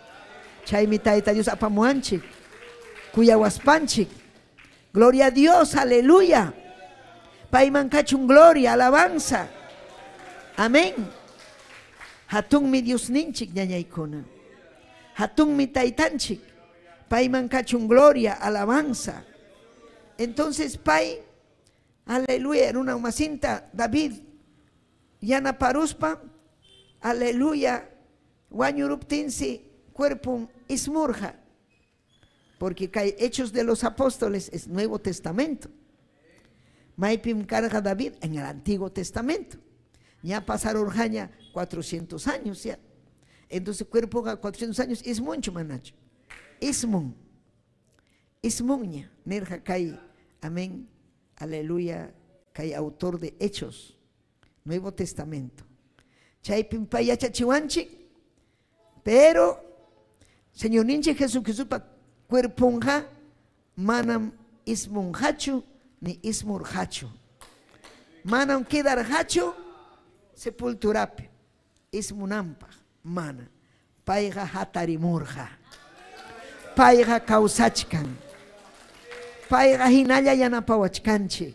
Chaymi Tayta Dios apamuanchik, kuyawaspanchik. Gloria a Dios, aleluya. Payman kachun gloria, alabanza. Amén. Hatunmi Dios ninchik ñañaykuna. Hatunmi taytanchik. Payman kachun gloria, alabanza. Entonces pay, aleluya, era una masinta David yanaparuspa, aleluya, Wañuruptinsi cuerpon ismurqa. Porque kay Hechos de los Apóstoles es Nuevo Testamento. Maypim karqa David en el Antiguo Testamento. Ya pasarurqaña 400 años ya. Entonces cuerpo 400 años ismunchu manachu. Ismun. Ismunña. Nirqa kay, amén, aleluya, kay autor de Hechos, Nuevo Testamento. Chaypim pay yachachiwanchik, pero Señorninchik Jesucristopa cuerponqa manam ismunqachu ni ismurqachu. Manam quedarqachu sepulturapi ismunanpaq, mana. Payqa hatarimurqa. Payqa kawsachkan. Payqa hinalla yanapawachkanchik.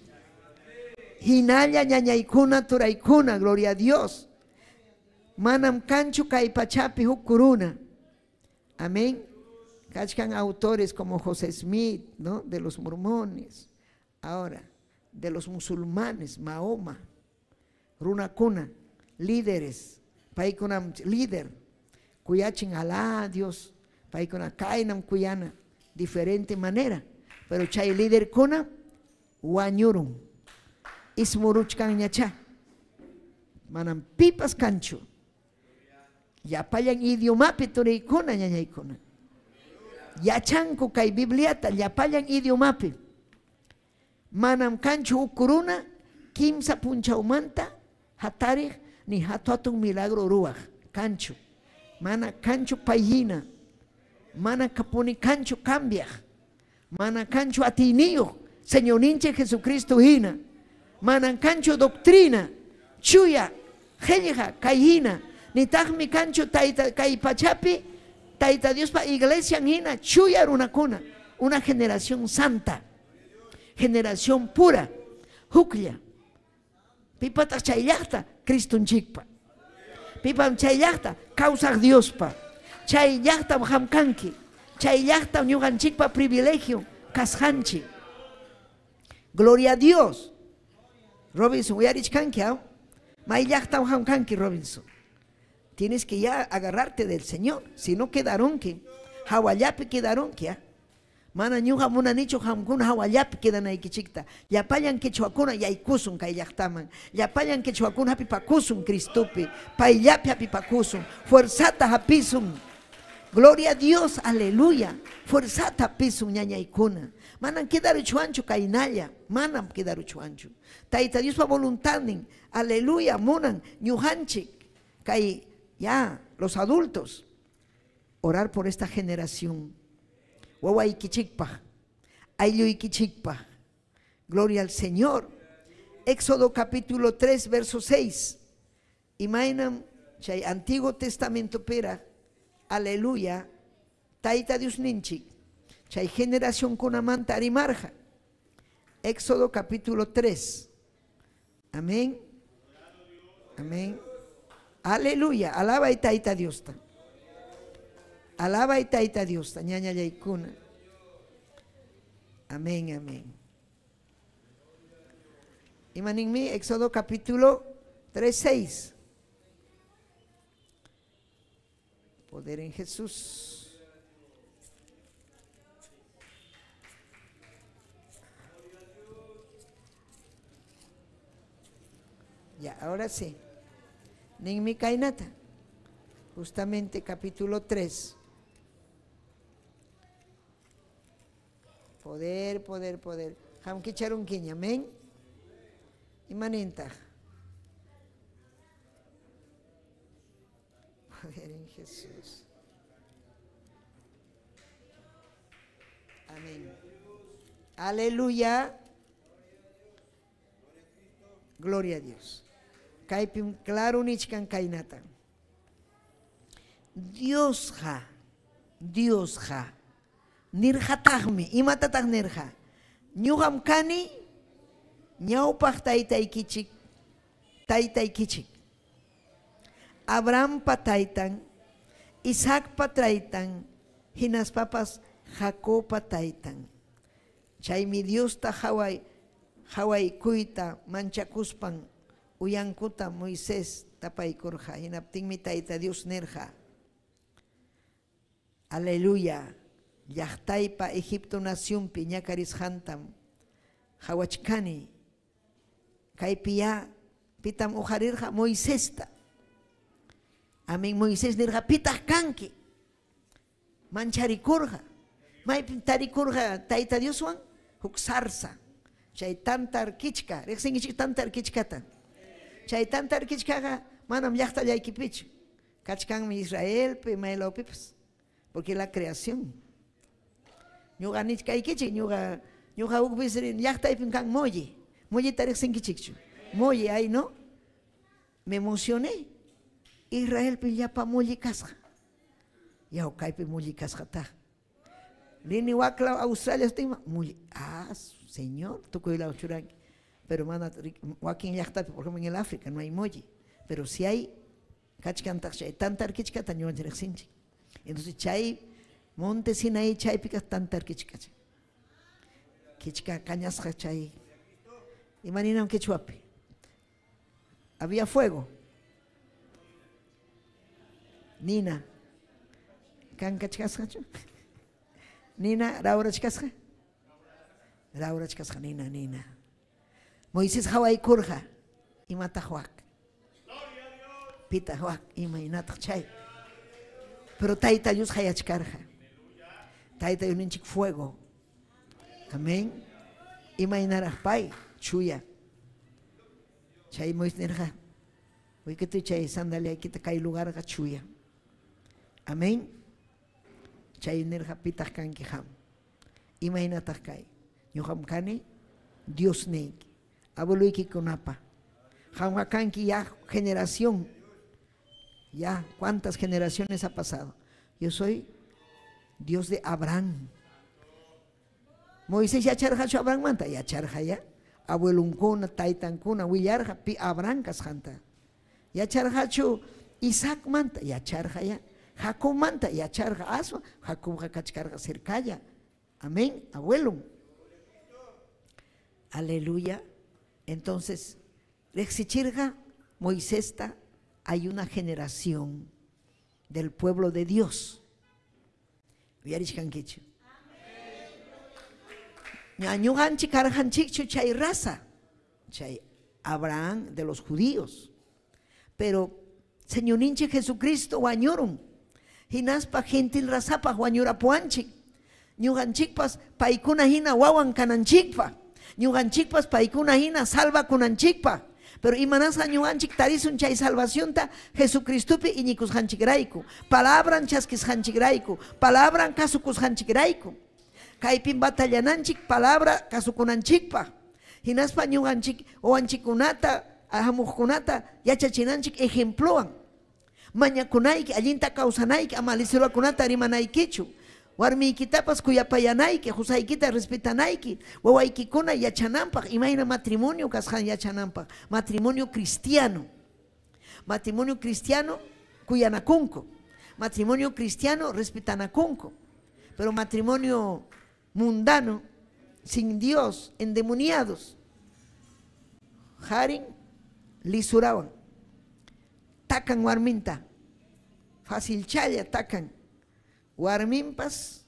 Hinalla ñañaykuna turaykuna, gloria a Dios. Manam kanchu kay pachapi huk kuruna. Amén. Kachkan autores como José Smith, ¿no? De los mormones. Ahora, de los musulmanes, Mahoma, runakuna, líderes, paykunam líder, kuyachin Alá, Dios, paykuna kaynam kuyana, diferente manera. Pero chay líder kuna, wañurun, ismuruchkan ñacha, manam pipas kanchu, llapallan idiomapi turaykuna ñañaykuna. Yachanku kay Bibliata llapallan idiomapi. Manam kanchu ukuruna kimsa punchawmanta hatariq ni hatu hatun milagro ruwaq kanchu. Mana kanchu payhina, mana kapuni kanchu cambiaq, mana kanchu atiyniyuq Señorninchik Jesucristo hina, mana kanchu doctrina chuya qillqa kay hina, nitaqmi kanchu tayta kay pachapi Tayta Diospa iglesia hina chuya runakuna, una generación santa, generación pura, huklla. Pipataq chay llaqta Cristonchikpa. Pipam chay llaqta kawsaq Diospa. Chay llaqtam qam kanki. Chay llaqtam ñuqanchikpa privilegio kasqanchik. Gloria a Dios. Robinson, uyarichkanki, ¿ah? May llaqtam qam kanki, Robinson. Tienes que ya agarrarte del Señor, si no quedaronki, hawallapi quedaronki, ¿ah? Mana ñuqa munanichu qamkuna hawallapi quedanaykichikta. Llapallan quechuakuna yaykusun kay llaqtaman. Llapallan quechuakuna hapipakusun Cristopi. Payllapi hapipakusun. Fuerzata hapisun. Gloria a Dios, aleluya. Fuerzata hapisun ñañaykuna. Manam quedaruchwanchu kaynalla. Manam quedaruchwanchu. Tayta Diospa voluntadnin, aleluya, munan ñuqanchik kay ya los adultos orar por esta generación. Wawaykichikpaq, aylluykichikpaq. Gloria al Señor. Éxodo capítulo 3, verso 6. Imaynam chay Antiguo Testamento pera, aleluya, Tayta Diosninchik, chay generación kunamanta rimarqa. Éxodo capítulo 3. Amén. Amén. Aleluya. Alaba y Tayta Diosta. Alaba y Tayta Diosta. Ñañallaykuna. Amén, amén. Imaninmi, Éxodo capítulo 3, 6. Poder en Jesús. Ya, ahora sí. Ninmi kaynata. Justamente capítulo 3. Poder, poder, poder. Qam kicharunkiña, amén. Imanintaq. Poder en Jesús. Amén. Aleluya. Gloria a Dios. Kaypim claro nichkan kaynata. Diosqa, Diosqa, nirqataqmi, imatataq nirqa? Ñuqam kani ñawpaq taytaykichik, taytaykichik. Abrahampa taytan, Isaacpa taytan, hinaspapas Jacobpa taytan. Chaymi Diosta haway hawaykuyta manchakuspan uyankuta Moisés tapaykurqa. Hinaptinmi Tayta Dios nirqa. Aleluya. Llaqtaypa Egipto nacionpi ñakarisqantam qawachkani. Kaypi ya pitam uqarirqa Moisesta. Amén. Moisés nirqa pitaq kanki. Mancharikurqa. Maypim tarikurqa Tayta Dioswan huk zarza. Chay tantar kichka, riqsinkichik tantar kichkata. Chay tantar kichkaqa manam llaqtallaykipichu. Kachkanmi Israelpi, maylawpipas. Porque la creación. Ñuqa nichkaykichik, ñuqa ñuqa huk veces llaqtaypim kan molle. Molleta riqsinkichikchu. Molle, ay no. Me emocioné. Israelpi llapa molle kasqa. Yaw kaypi molle kasqataq. Rini waklaw Australia stima molle. Ah, señor, tukuylaw churanki. Pero mana wakin llaqtapi, por ejemplo en el África no hay molle. Pero si hay kachkantaq chay tantar kichkata ñuqanchik riqsinchik. Entonces chay monte Sinaí chaypi kaq tantar kichka. Kichka kañasqa chay. Imaninam quechuapi. Había fuego. Nina. Kankachkasqachu? Nina rawrachkasqa? Rawrachkasqa nina, nina. Moisés hawaykurqa. Imataq wak? Pitaq wak? Imaynataq chay? Pero Tayta Dios hayachkarqa. Tayta Dios ninchik fuego. Amén. Imaynaraq pay chuya. Chay Moisés nirqa. Wikituy chay sandaliaykita kay lugarqa chuya. Amén. Chay nirqa pitaq kanki qam. Imaynataq kay? Ñuqam kani Dios niyki. Abueluykikunapa. Qamqa kanki ya generación. Ya, ¿cuántas generaciones ha pasado? Yo soy Dios de Abraham. Moisés yacharqachu Abrahammanta, yacharqa ya. Abuelunkuna, taytankuna willarqa pi Abraham kasqanta. Yacharqachu Isaacmanta, yacharqa ya. Jacobmanta yacharqa aswan, Jacobqa kachkarqa cercalla. Amén, abuelo. Aleluya. Entonces, riqsichirqa Moisesta hay una generación del pueblo de Dios. Uyarichkankichu. Ñuqanchik karqanchikchu chay raza, chay Abraham de los judíos. Pero Señorninchik Jesucristo wañurun. Hinaspa gentil razapaq wañurapuwanchik. Ñuqanchikpas paykuna hina wawan kananchikpaq. Ñuqanchikpas paykuna hina salvakunanchikpaq. Pero imanasqa ñuqanchik tarisun chay salvacionta Jesucristopi iñikusqanchikrayku, palabran chaskisqanchikrayku, palabran kasukusqanchikrayku. Kaypim batallananchik palabra kasukunanchikpaq. Hinaspa ñuqanchik wawanchikkunata hamuqkunata yachachinanchik ejemplowan. Mañakunayki, allinta kawsanayki, ama lisulakunata rimanaykichu. Warmiykitapas kuyapayanayki, qusaykita respetanayki, wawaykikuna yachananpaq, imayna matrimonio kasqan yachananpaq, matrimonio cristiano. Matrimonio cristiano kuyanakunku, matrimonio cristiano respetanakunku, pero matrimonio mundano, sin Dios, endemoniados, harin lisurawan, takan warminta, facilchalla takan. Warminpas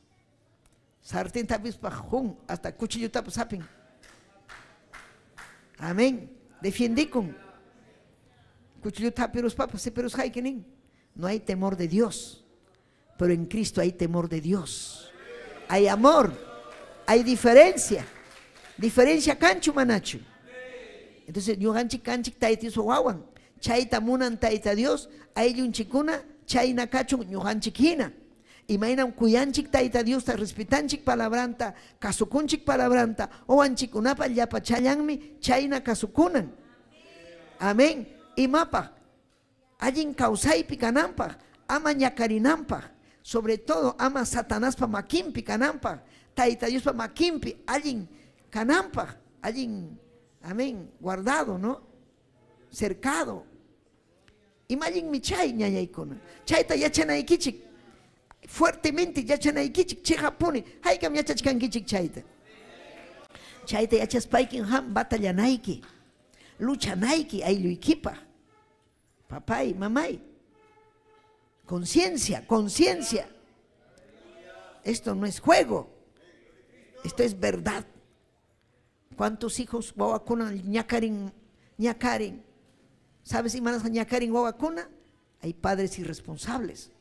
sartén tapispa jun hasta cuchillo tapas hapin. Amén. Defiendikun. Cuchillo tapirus papas, sepirus haikinin. No hay temor de Dios, pero en Cristo hay temor de Dios. Hay amor, hay diferencia. Diferencia kanchu manachu. Entonces, ñuqanchik kanchik tayta Dios wawan. Chayta munan tayta Dios, ayllunchikuna chayna kachun ñuqanchik hina. Imaynam kuyanchik tayta Diosta, respetanchik palabranta, kasukunchik palabranta, owanchikunapa llapachallanmi chayna kasukunan. Amén. Imapaq, allin kawsaypi kananpaq, ama ñakarinanpaq, sobre todo ama Satanaspa makinpi kananpaq, tayta Diospa makinpi allin kananpaq, allin, amén, guardado, ¿no? Cercado. Ima allinmi chay ñañaykuna. Chayta yachanaykichik. Fuertemente yachanaykichik, chiqapuni, haykam yachachkankichik chayta. Chayta yachaspaykin ham batallanayki, luchanayki aylluykipaq. Papay, mamay. Conciencia, conciencia. Esto no es juego. Esto es verdad. ¿Cuántos hijos wawakuna ñakarin, ñakarin? ¿Sabes, imanas ñakarin wawakuna? Hay padres irresponsables.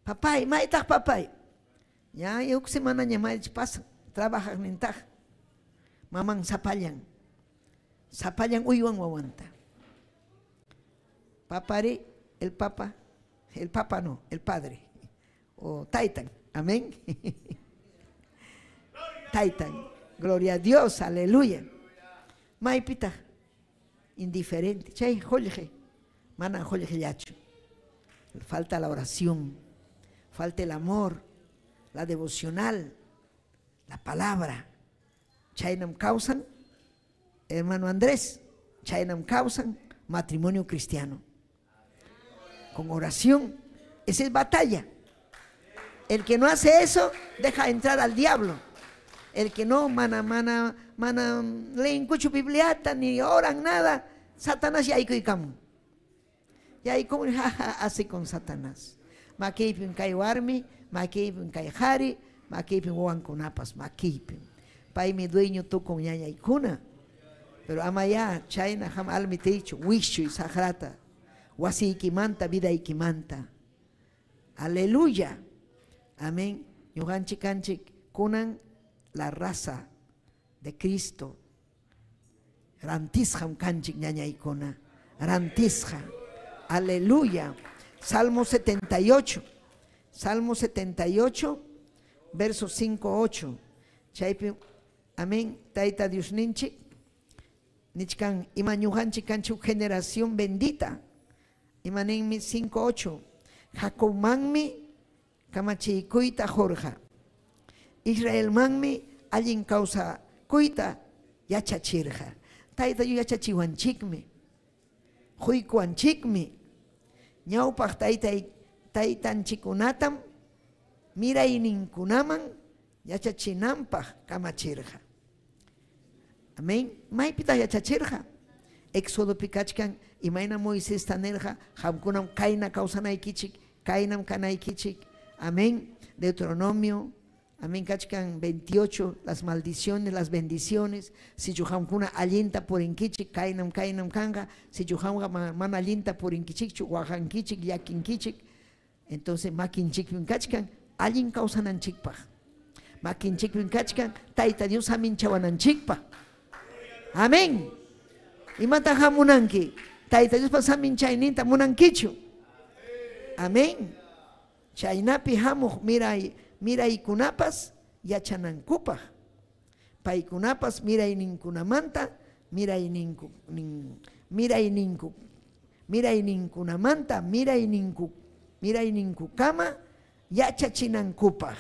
Papay, maytaq papay. Ya, huk semana ña maych pasa, trabajaq nintaq. Maman sapallan. Sapallan uywan wawanta. Papari, el papa, el papa no, el padre. O taytan, amén. Taytan, gloria a Dios, aleluya. Maypitaq, indiferente. Chay qullqi, mana qullqillachu. Falta la oración, falta el amor, la devocional, la palabra. Chaynam kawsan, hermano Andrés, chaynam kawsan, matrimonio cristiano. Con oración, esa es batalla. El que no hace eso, deja entrar al diablo. El que no, mana, mana, mana, leen kuchu bibliata, ni oran nada, Satanás ya yaykuykamun. Yaykumun, jaja, hace con Satanás. Makiypim kay warmi, makiypim kay qhari, makiypim wawankunapas, makiypim. Paymi dueño tukun ñañaykuna. Pero amaya, chayna ham almitiychu, wischuy saqrata, wasiykimanta, vidaykimanta. Aleluya. Amén. Ñuqanchik kanchik kunan la raza de Cristo. Rantisqam kanchik ñañaykuna. Rantisqa. Aleluya. Salmo 78. Salmo 78, verso 5, 8. Chaypi, amén. Tayta Diosninchik. Nichkan, ima ñuqanchik kanchik generación bendita. Imaninmi 5, 8. Jacobmanmi kamachiykuyta qurqa. Israelmanmi allin kawsakuyta yachachirqa. Tayta Dios yachachiwanchikmi. Quykuwanchikmi. Ñawpaq taytanchikkunatam mirayninkunaman yachachinanpaq kamachirqa. Amén. Maypitaq yachachirqa? Éxodopi kachkan imayna Moisesta nirqa, qamkunam kayna kawsanaykichik, kaynam kanaykichik. Amén. Deuteronomio, amén, kachkan 28, las maldiciones, las bendiciones. Si qamkuna allinta purinkichik, kaynam kaynam kanqa. Si qamqa mana allinta purinkichikchu, waqankichik, llakinkichik. Entonces makinchikpim kachkan allin kawsananchikpaq. Makinchikpim kachkan Tayta Dios haminchawananchikpaq. Amén. Imata hamunanki? Tayta Diospa haminchayninta munankichu. Amén. Chaynapi hamuq miraykunapas yachanankupaq. Paykunapas mirayninkunamanta, mirayninkunamanta, mirayninkukama yachachinankupaq.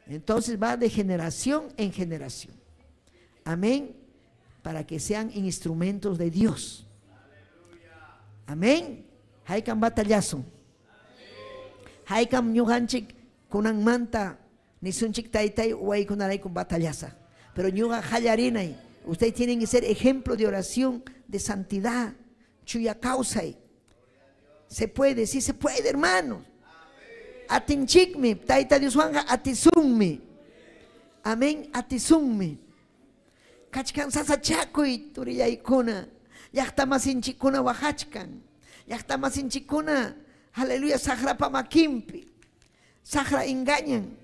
Entonces va de generación en generación. Amén. Para que sean instrumentos de Dios. Amén. Haykam batallasun. Haykam ñuqanchik kunanmanta nisunchik taytay waykunarayku batallasa. Pero ñuqa qallarinay. Ustedes tienen que ser ejemplo de oración, de santidad, chuya kawsay. Se puede, sí se puede, hermanos. Atinchikmi, Tayta Dioswanqa atisunmi. Amén, atisunmi. Kachkan sasachakuy turillaykuna. Llaqtamasinchikkuna waqachkan. Llaqtamasinchikkuna, aleluya, saqrapa makinpi. Saqra engañan.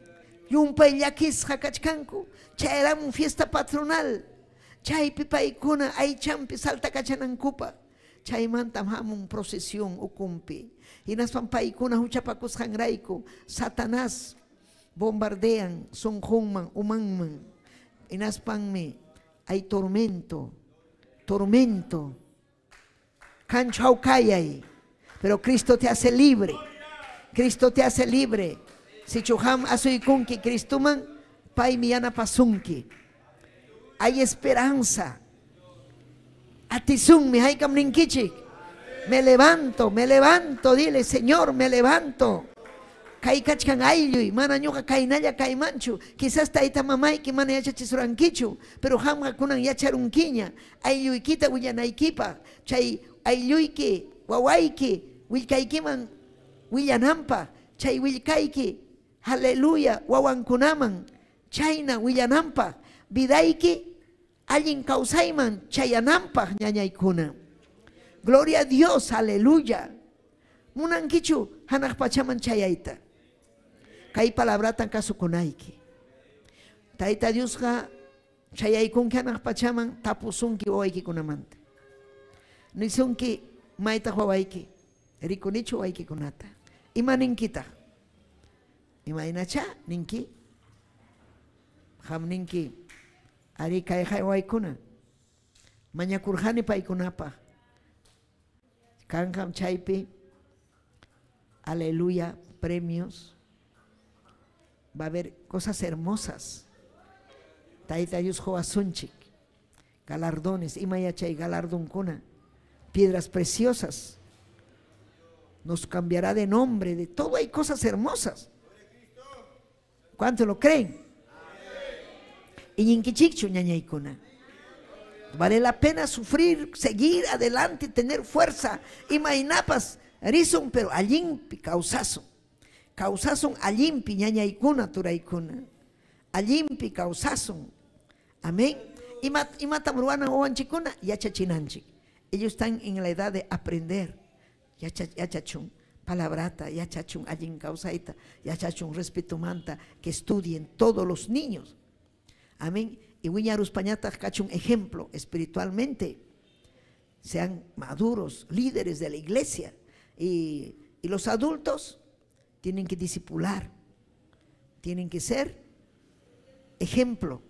Llumpay llakisqa kachkanku. Chayramun fiesta patronal. Chaypi paykuna aychampi saltakachanankupaq. Chaymantam hamun procesión ukumpi. Hinaspam paykuna huchapakusqanrayku Satanás bombardean sunqunman, umanman. Hinaspanmi hay tormento, tormento. Kanchu hawkayay. Pero Cristo te hace libre. Cristo te hace libre. Sichu qam asuykunki Cristoman, paymi yanapasunki. Hay esperanza. Atisunmi, haykam ninkichik. Me levanto, dile, Señor, me levanto. Kay kachkan aylluy, mana ñuqa kaynalla kaymanchu. Quizás tayta mamayki mana yachachisurankichu, pero qamqa kunan yacharunkiña. Aylluykita willanaykipaq, chay aylluyki, wawayki, willkaykiman willananpaq, chay willkayki, Aleluya, wawankunaman chayna willananpaq, vidayki allin kawsayman chayananpaq ñañaykuna. Gloria a Dios, aleluya. Munankichu hanaq pachaman chayayta. Kay palabratan kasukunayki. Tayta Diosqa chayaykunki hanaq pachaman tapusunki wawaykikunamanta. Nisunki maytaq wawayki, rikunichu wawaykikunata. Ima ninkitaq? Imaynacha ninki? Qam ninki ari kayqa wawaykuna. Mañakurqani paykunapaq. Kanqam chaypi, aleluya, premios. Va a haber cosas hermosas. Tayta Dios qowasunchik. Galardones, ima yachay galardonkuna, piedras preciosas. Nos cambiará de nombre, de todo hay cosas hermosas. ¿Cuánto lo creen? Iñinkichikchu ñañaykuna. Vale la pena sufrir, seguir adelante, tener fuerza. Imaynapas risun, pero allinpi kawsasun. Kawsasun allinpi ñañaykuna turaykuna. Allinpi kawsasun. Amén. Imatam ruwanan wawanchikkuna yachachinanchik. Ellos están en la edad de aprender. Yachachun palabrata, yachachun allin kawsayta, yachachun respetumanta, que estudien todos los niños. Amén. Y wiñaruspañataq kachun ejemplo espiritualmente. Sean maduros, líderes de la iglesia. Y los adultos tienen que discipular, tienen que ser ejemplo.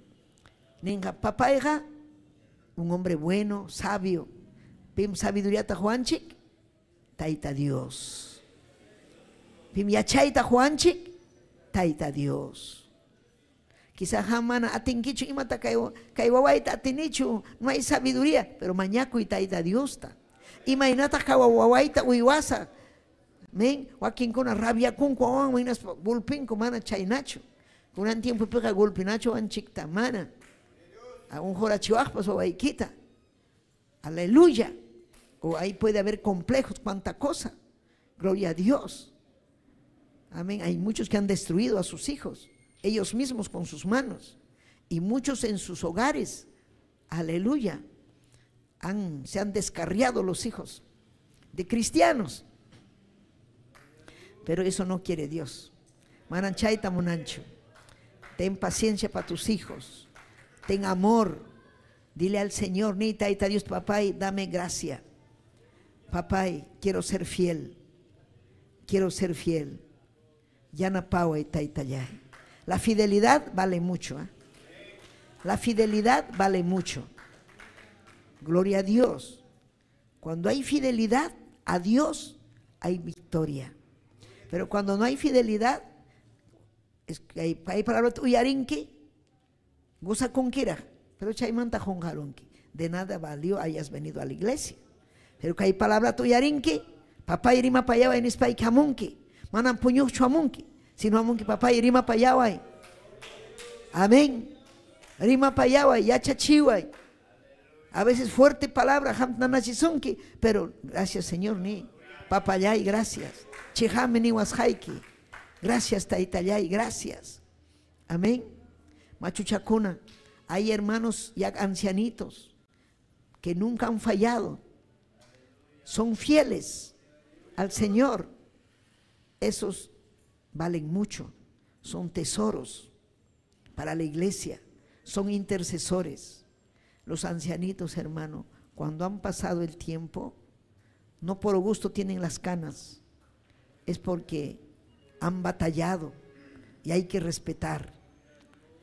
Ninga papayqa, un hombre bueno, sabio. Pim sabiduría ta Juanchik, Tayta Dios. Pim yachayta Juanchik, Tayta Dios. Quizá jamana atinkichu imata kay wawayta atinichu, no hay sabiduría, pero mañakuy Tayta Diosta. Imaynataq kay wawayta uywasa. Men, wakinkuna rabiakunku wawan hinaspa gulpinku mana chaynachu. Kunan tiempopiqa gulpinachu wanchikta mana. Un jorachiwaqpas wawaykita. Aleluya. O ahí puede haber complejos, cuánta cosa. Gloria a Dios. Amén. Hay muchos que han destruido a sus hijos, ellos mismos con sus manos, y muchos en sus hogares, aleluya, se han descarriado los hijos de cristianos. Pero eso no quiere Dios. Mananchayta munanchu. Ten paciencia para tus hijos. Ten amor. Dile al Señor, ni Tayta Dios, papá, dame gracia. Papá, quiero ser fiel. Quiero ser fiel. Yanapaway taytallay. La fidelidad vale mucho, ¿eh? La fidelidad vale mucho. Gloria a Dios. Cuando hay fidelidad a Dios, hay victoria. Pero cuando no hay fidelidad, es que hay palabra uyarinki, goza con kira, pero chaymanta jonjarunki. De nada valió hayas venido a la iglesia. Pero que hay palabra tuyarinki, papá irima payaway nispayki hamunki, manam puñuqchu hamunki, sino hamunki papá irima payaway. Amén. Rima payaway, yachachiway. A veces fuerte palabra, hamtnanachisunki, pero gracias Señor ni. Papayay, gracias. Chihame ni washaiki. Gracias taytallay, gracias. Amén. Machuchakuna, hay hermanos ya ancianitos que nunca han fallado. Son fieles al Señor. Esos valen mucho. Son tesoros para la iglesia. Son intercesores. Los ancianitos, hermano, cuando han pasado el tiempo, no por gusto tienen las canas, es porque han batallado y hay que respetar.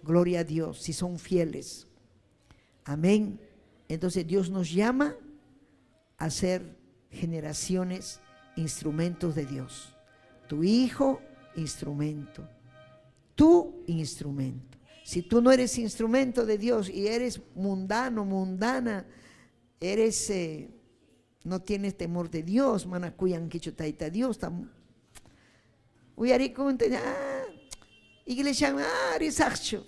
Gloria a Dios, si son fieles. Amén. Entonces Dios nos llama a ser generaciones, instrumentos de Dios. Tu hijo, instrumento. Tu instrumento. Si tú no eres instrumento de Dios y eres mundano, mundana, eres, no tienes temor de Dios, manakuyankichu tayta Dios, uyarikunta, iglesia, risaqchu,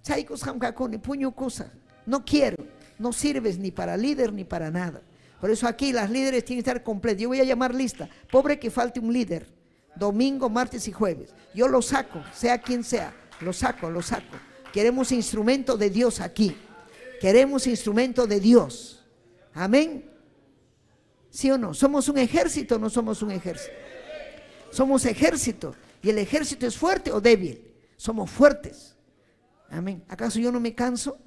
chaykusqam kakuni, puñukusaq, no quiero, no sirves ni para líder ni para nada. Por eso aquí las líderes tienen que estar completas. Yo voy a llamar lista, pobre que falte un líder. Domingo, martes y jueves. Yo lo saco, sea quien sea. Lo saco, lo saco. Queremos instrumento de Dios aquí. Queremos instrumento de Dios. Amén. ¿Sí o no? ¿Somos un ejército o no somos un ejército? Somos ejército. ¿Y el ejército es fuerte o débil? Somos fuertes. Amén. ¿Acaso yo no me canso?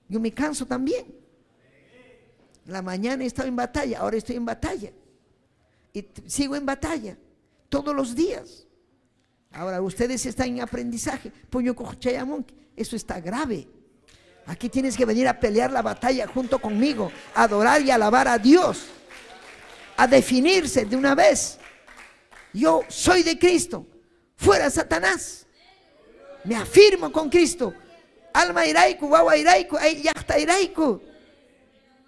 Yo me canso también. La mañana he estado en batalla, ahora estoy en batalla. Y sigo en batalla todos los días. Ahora ustedes están en aprendizaje. Puño. Eso está grave. Aquí tienes que venir a pelear la batalla junto conmigo, a adorar y alabar a Dios, a definirse de una vez. Yo soy de Cristo, fuera Satanás. Me afirmo con Cristo. Alma iraiku, wawa iraiku, llaqta iraiku.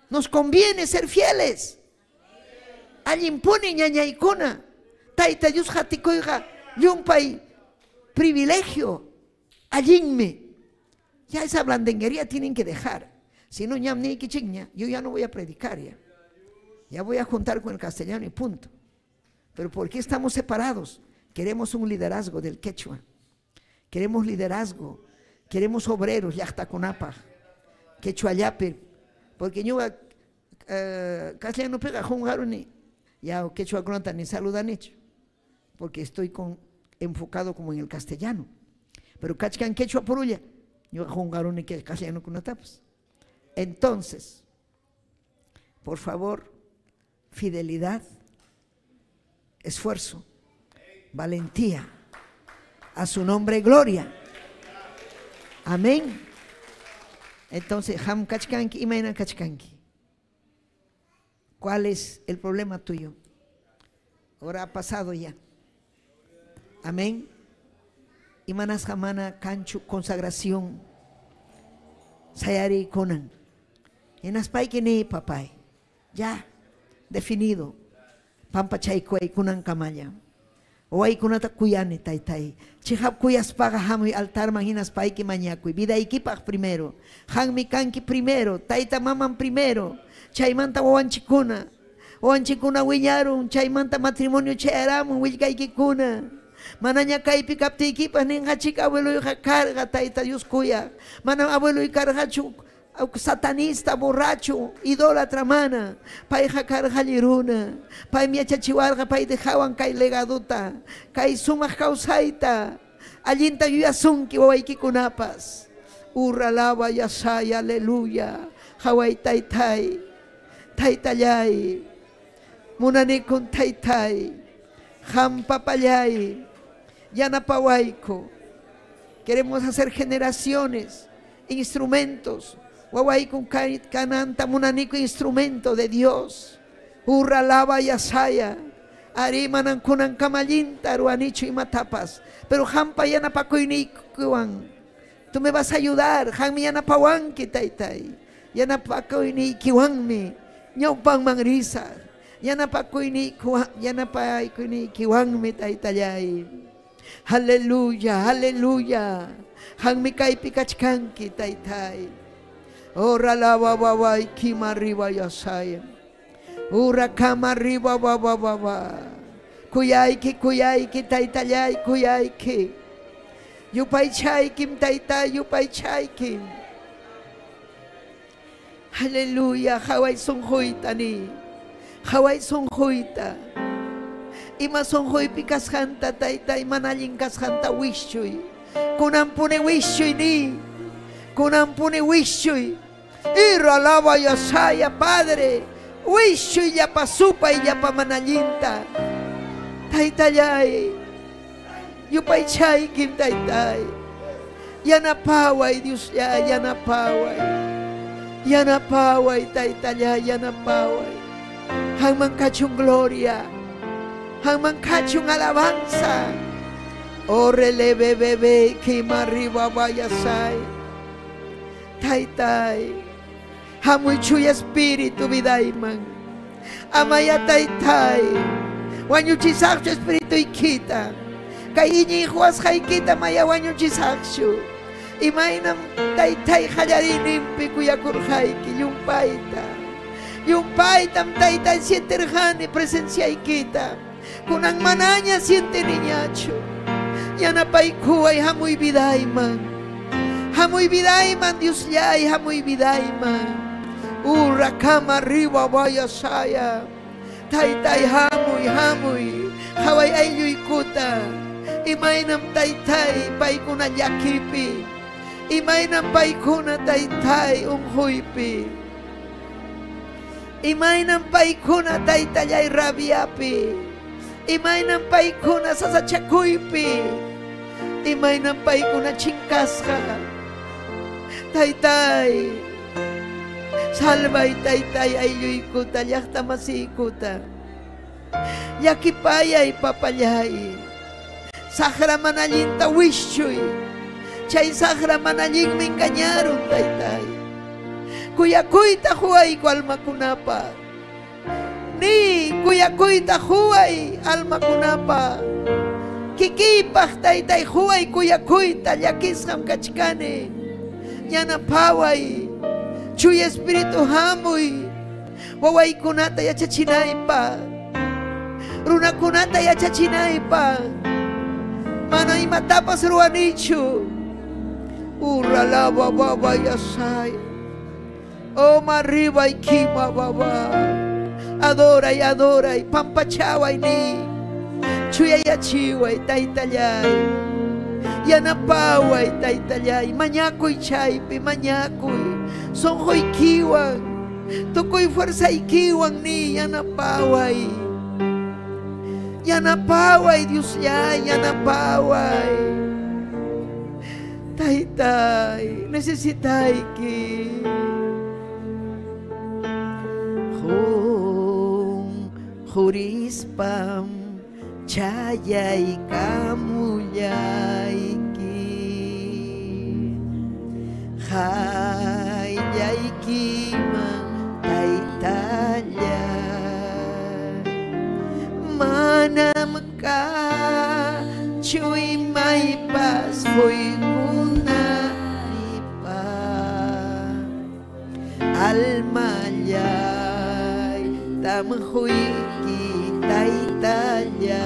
Nos conviene ser fieles. Allinpuni ñañaykuna. Tayta Dios hatikuyqa llumpay privilegio. Allinmi. Ya esa blandenguería tienen que dejar. Si no, ñam ni kichikña, yo ya no voy a predicar ya. Ya voy a juntar con el castellano y punto. Pero ¿por qué estamos separados? Queremos un liderazgo del quechua. Queremos liderazgo. Queremos obreros, llaqtakunapaq. Quechua llapi. Porque ñuqa castellano pega qunqaruni. Ya quechua kunata ni saludanichu. Porque estoy enfocado como en el castellano. Pero kachkan quechua purulla. Ñuqa qunqaruni que castellano kunatapas. Entonces, por favor, fidelidad, esfuerzo, valentía. A su nombre, gloria. Amén. Entonces, qam kachkanki, imayna kachkanki. ¿Cuál es el problema tuyo? Ahora ha pasado ya. Amén. Imanasqa mana kanchu consagración. Sayari kunan. Hinaspayki ni papay. Ya, definido. Pampachaykuway kunan kamalla. Wawaykunata kuyani taytay. Chiqap kuyaspaqa hamuy altarman hinaspayki mañakuy. Vidaykipaq primero. Qammi kanki primero. Tayta maman primero. Chaymanta wawanchikkuna. Wawanchikkuna wiñarun. Chaymanta matrimonio chayaramun willkaykikuna. Manaña kaypi kaptiykipas ninqachik abueloyqa karqa tayta Dios kuyaq. Manam abueloy karqachu satanista, borracho, idólatra mana. Payqa karqa runa. Paymi yachachiwarqa pay dejawan kay legaduta. Kay sumaq kawsayta. Allinta yuyasunki wawaykikunapas. Urra lava yasaya, aleluya. Haway taytay. Taytallay. Munanikun taytay. Qam papallay. Yanapawayku. Queremos hacer generaciones, instrumentos. Wawaykun kananta munaniku instrumento de Dios. Urra lava yasaya. Ari manan kunan kamallinta ruanichu imatapas. Pero qampa yanapakuyniykiwan. Tú me vas a ayudar. Qammi yanapawanki taytay. Yanapakuyniykiwanmi. Ñawpaqman risaq. Yanapakuynikiwanmi taytallay. Aleluya, aleluya. Qammi kaypi kachkanki taytay. Ora lava waway kima arriba yasaya. Ura kama arriba wa wa wa wa. Kuyayki, kuyayki, taytallay, kuyayki. Yupaychaykim, taytay, yupaychaykim. Aleluya, haway sunquyta ni. Haway sunquyta. Ima sunquypi kasqanta taytay mana allin kasqanta wischuy. Kunanpuni wischuy ni. Kunanpuni wischuy. Irra lava yasaya, Padre. Wischuy llapa supay llapa mana allinta. Taytallay. Yupaychaykim taytay. Yanapaway Diosllay, yanapaway. Yanapaway taytallay, yanapaway. Qamman kachun gloria. Qamman kachun alabanza. Orrele bebebe kima arriba vayasay. Taytay. Hamuy chuya espíritu vidayman. Amaya taytay. Wañuchisaqchu espirituykita. Kay iñiqwasqaykita maya wañuchisaqchu. Imaynam taytay qallariyninpi kuyakurqayki llumpayta. Llumpaytam taytay sienterqani presenciaykita. Kunan manaña sienteniñachu. Yanapaykuway hamuy vidayman. Hamuy vidayman Diosllay, hamuy vidayman. Urakama riwa waya saya. Taytay hamuy hamuy. Haway aylluykuta. Imaynam taytay paykuna llakipi. Imaynam paykuna taytay unquypi. Imaynam paykuna taytallay rabiapi. Imaynam paykuna sasachakuypi. Imaynam paykuna chinkasqa. Taytay, salvay taytay aylluykuta llaqta masiykuta. Llakipayay papallay. Saqra mana allinta wischuy. Chay saqra mana allinmi engañarun taytay. Kuyakuyta huwayku almakunapaq. Ni kuyakuyta huway almakunapaq. Kikiypaq taytay huway kuyakuyta llakisqam kachkani. Yanapaway. Chuy espíritu hamuy. Wawaykunata yachachinaypaq. Runakunata yachachinaypaq. Mana imatapas ruwanichu. Uralaba baba yasay. Oh, arriba y kima baba. Adoray, adoray, pampachaway ni. Chuyayachiway, taytallay. Yanapaway, taytallay. Mañakuy chaypi, mañakuy. Sonquykiwan. Tukuy fuerzaykiwan ni yanapaway. Yanapaway, Diosllay, yanapaway. Taytay, necesitayki. Jurispam chayay kamullayki. Qayllaykiman taytallay. Manam kachu imaypas quykunaypaq. Almallay tamhuyki taytallay.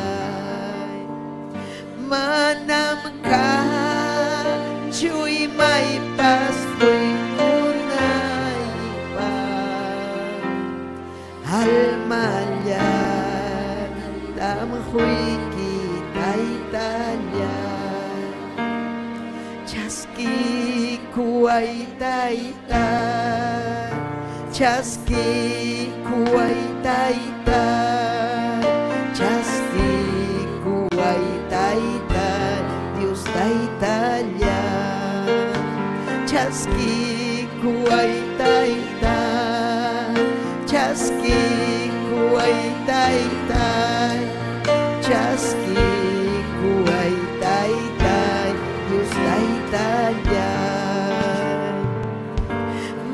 Manam kachu imaypas quykunaypaq. Almallay tamhuyki taytallay. Chaskikuway taytay. Chaskikuway taytay. Chaskikuway taytay. Dios taytallay. Chaskikuway taytay. Chaskikuway taytay. Chaskikuway taytay. Dios taytallay.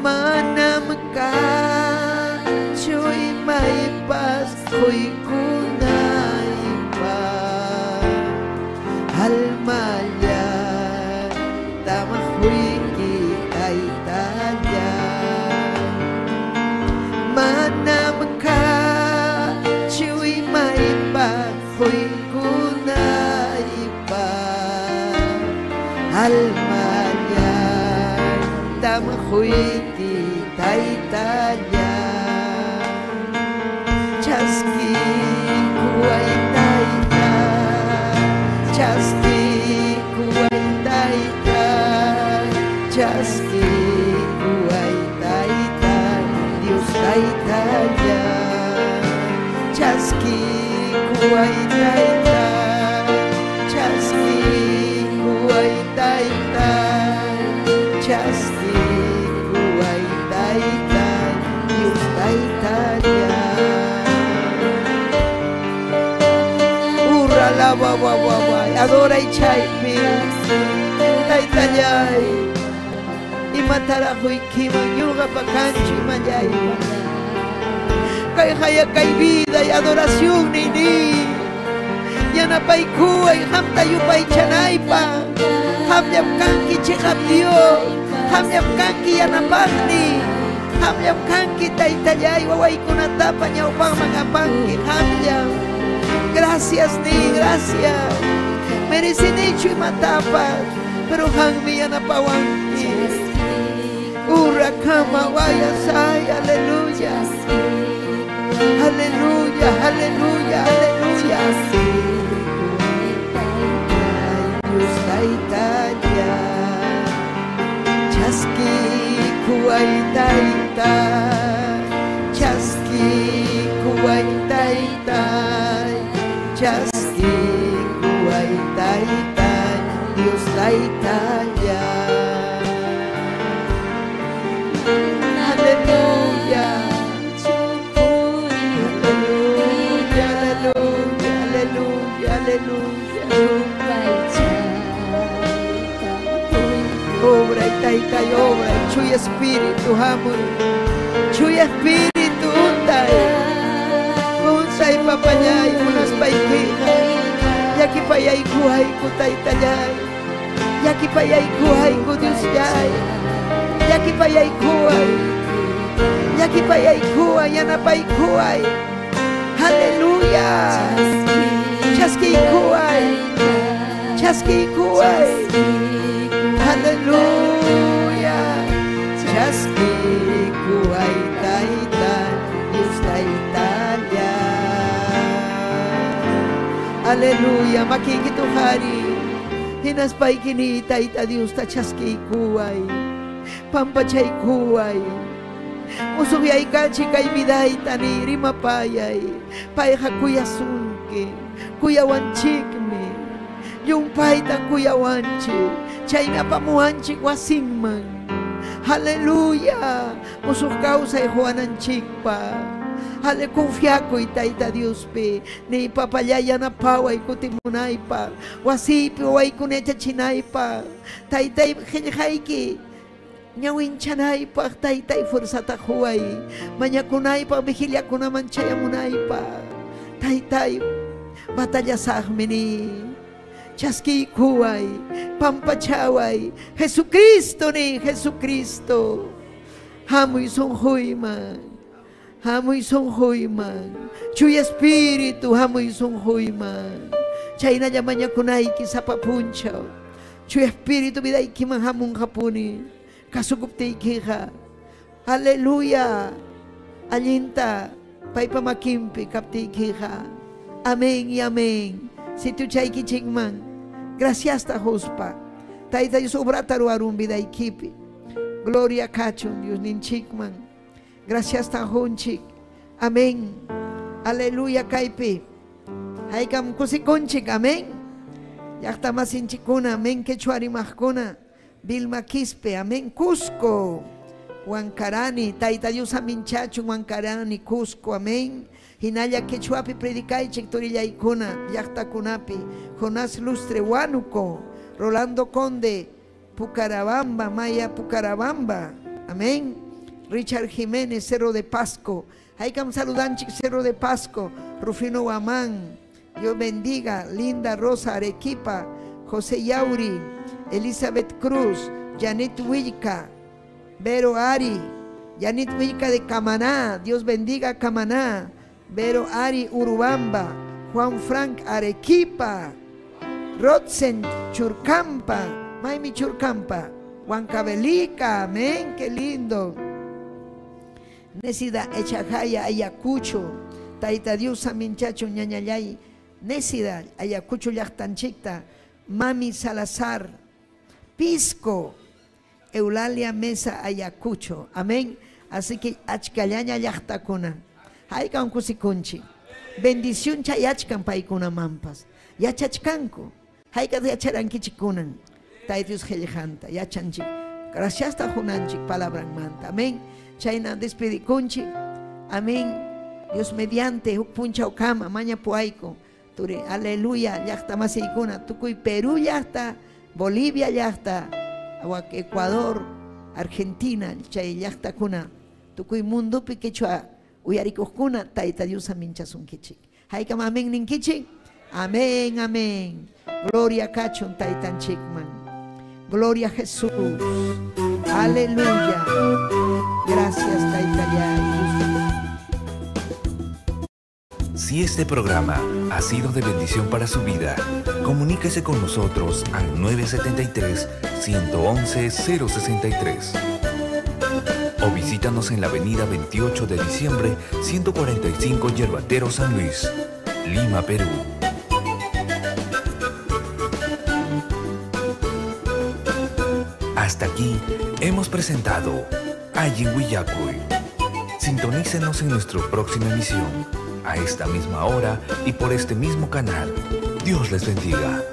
Manam kachu imaypas quykunaypaq. Almallay tamahuyki taytallay. Manam kachu imaypas quykunaypaq. Almallay tamahuyki taytallay. Chaskikuway taytay. Chaskikuway taytay. Chaskikuway taytay. Dios taytallay. Chaskikuway taytay. Chaskikuway taytay. Chaskikuway taytay. Dios taytallay. Uralaba baba, adoray chaypi. Taytallay. Imataraquykiman ñuqapa kanchu imallaypa. Kay haya kay vida y adoración nini. Yanapaykuway qamta yupaychanaypa. Qamllam kanki chiqap Dios. Qamllam kanki yanapaqni. Qamllam kanki taytallay wawaykunatapa ñawpaqman apanki qamllam. Gracias ni, gracias. Merecinichu imatapas, pero hanmi yanapawanki. Urakama wayasay, aleluya. Aleluya, aleluya, aleluya. Ay, Dios taytalla, chaskikuway tayta, chaskikuway taytay, chaskikuway taytay, Dios taytalla. Aleluya. Aleluya, aleluya, aleluya, aleluya. Obra y taita y obra, chuy espíritu hamuy, chuy espíritu untay, untay papayay, unas paikija, yaki payay kuhay kutaytayay, yaki payay kuhay ku Dios yay, yaki payay kuhay, yaki payay kuhay, yanapay kuhay, aleluya, chaski kuhay, chaski kuhay. Aleluya, chaskikuway tayta, Dios taytalla. Aleluya, makikituhari, hinaspay kini tayta Dios ta chaskikuway, pampachaykuway. Usugyay kachi kay bidayta ni rimapayay, payqa kuyasunki, kuyawanchikmi, llumpayta kuyawanchik. Chaymi apamuwanchik wasinman. Aleluya. Musuq kawsay huwananchikpa. Ale confiakuy tayta Diospi. Ni papallay yanapaway kutimunaypaq. Wasiypi wawaykuna yachachinaypaq. Taytay qillqayki ñawinchanaypaq taytay fuerzata huway. Mañakunaypaq vigiliakunaman chayamunaypaq. Taytay batallasaqmi ni. Chaskikuway, pampachaway, Jesucristo ni Jesucristo. Hamuy sunquyman, hamuy sunquyman, chuy espíritu hamuy sunquyman. Chaynalla mañakunayki sapa punchaw. Chuy espíritu vidaykiman hamunqapuni. Kasukuptiykiqa. Aleluya. Allinta paypa makinpi kaptiykiqa. Amén y amén. Situchaykichikman. Gracias ta huspa. Tayta Dios obrata ruwarun vidaykipi. Gloria kachun Dios ninchikman. Gracias ta hunchik. Amén. Aleluya kaypi. Haykam kusikunchik. Amén. Llaqta masinchikuna. Amén. Quechuarimaqkuna. Vilma Quispe. Amén. Cusco. Huancarani. Tayta Dios aminchachun Huancarani. Cusco. Amén. Hinalla quechuapi predicaychik turillaykuna, llaqtakunapi, Jonás Lustre, Huánuco, Rolando Conde, Pucarabamba, Maya Pucarabamba, amén. Richard Jiménez, Cerro de Pasco, Haykam saludanchik Cerro de Pasco, Rufino Guamán, Dios bendiga, Linda Rosa Arequipa, José Yauri, Elizabeth Cruz, Janet Huilca, Vero Ari, Janet Huilca de Camaná, Dios bendiga Camaná. Vero Ari Urubamba, Juan Frank Arequipa, Rodsen Churcampa, Maimi Churcampa, Huancavelica, amén, qué lindo. Nesida Echajaya Ayacucho, Taita Dios Aminchacho Ñañayay, Nesida Ayacucho Llaqtanchikta, Mami Salazar, Pisco, Eulalia Mesa Ayacucho, amén. Así que achkallaña llaqtakuna. Haykan kusikunchik. Bendición chayachkan paykunamampas. Yachachkanku. Hayka yacharankichikunan. Tayta Dios qillqanta yachanchik. Gracias ta hunanchik palabranmanta. Amén. Chayna despedikunchik. Amén. Dios mediante huk punchaw kama mañapuayku. Turi aleluya llaqta masiykuna tukuy Perú llaqta, Bolivia llaqta, Ecuador, Argentina chay llaqtakuna tukuy mundupi quechua uyarikuqkuna Tayta Dios aminchasunkichik. Haykam amén ninkichik. Amén, amén. Gloria kachun taytanchikman. Gloria a Jesús. Aleluya. Gracias taytallay. Si este programa ha sido de bendición para su vida, comuníquese con nosotros al 973-111-063. O visítanos en la avenida 28 de diciembre, 145 Yerbatero San Luis, Lima, Perú. Hasta aquí hemos presentado Allin Willakuy. Sintonícenos en nuestra próxima emisión, a esta misma hora y por este mismo canal. Dios les bendiga.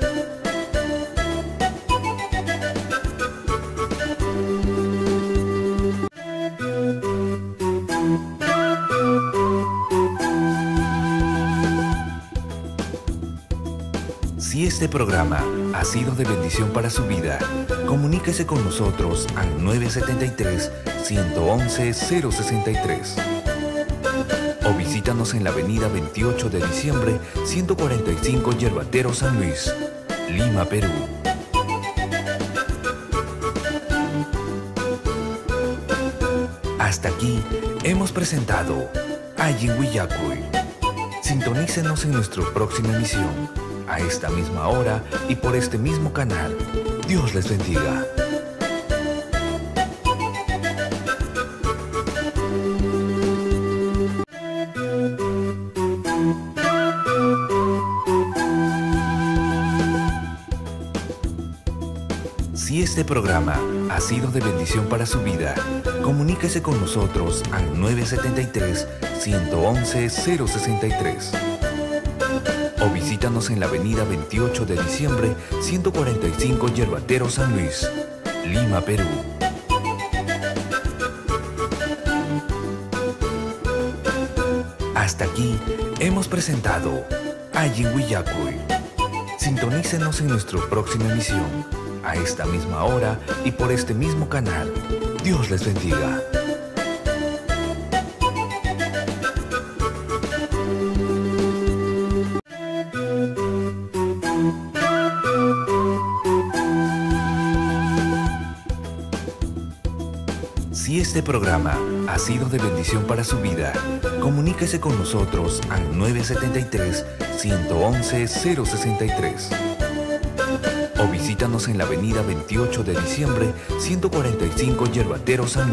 Si este programa ha sido de bendición para su vida, comuníquese con nosotros al 973-111-063. O visítanos en la avenida 28 de diciembre, 145 Yerbatero San Luis, Lima, Perú. Hasta aquí hemos presentado Allin Willakuy. Sintonícenos en nuestra próxima emisión, a esta misma hora y por este mismo canal. Dios les bendiga. Si este programa ha sido de bendición para su vida, comuníquese con nosotros al 973-111-063. O visítanos en la avenida 28 de diciembre, 145 Yerbatero San Luis, Lima, Perú. Hasta aquí hemos presentado Allin Willakuy. Sintonícenos en nuestra próxima emisión, a esta misma hora y por este mismo canal. Dios les bendiga. Si este programa ha sido de bendición para su vida, comuníquese con nosotros al 973-111-063. O visítanos en la avenida 28 de diciembre, 145 Yerbatero San Luis.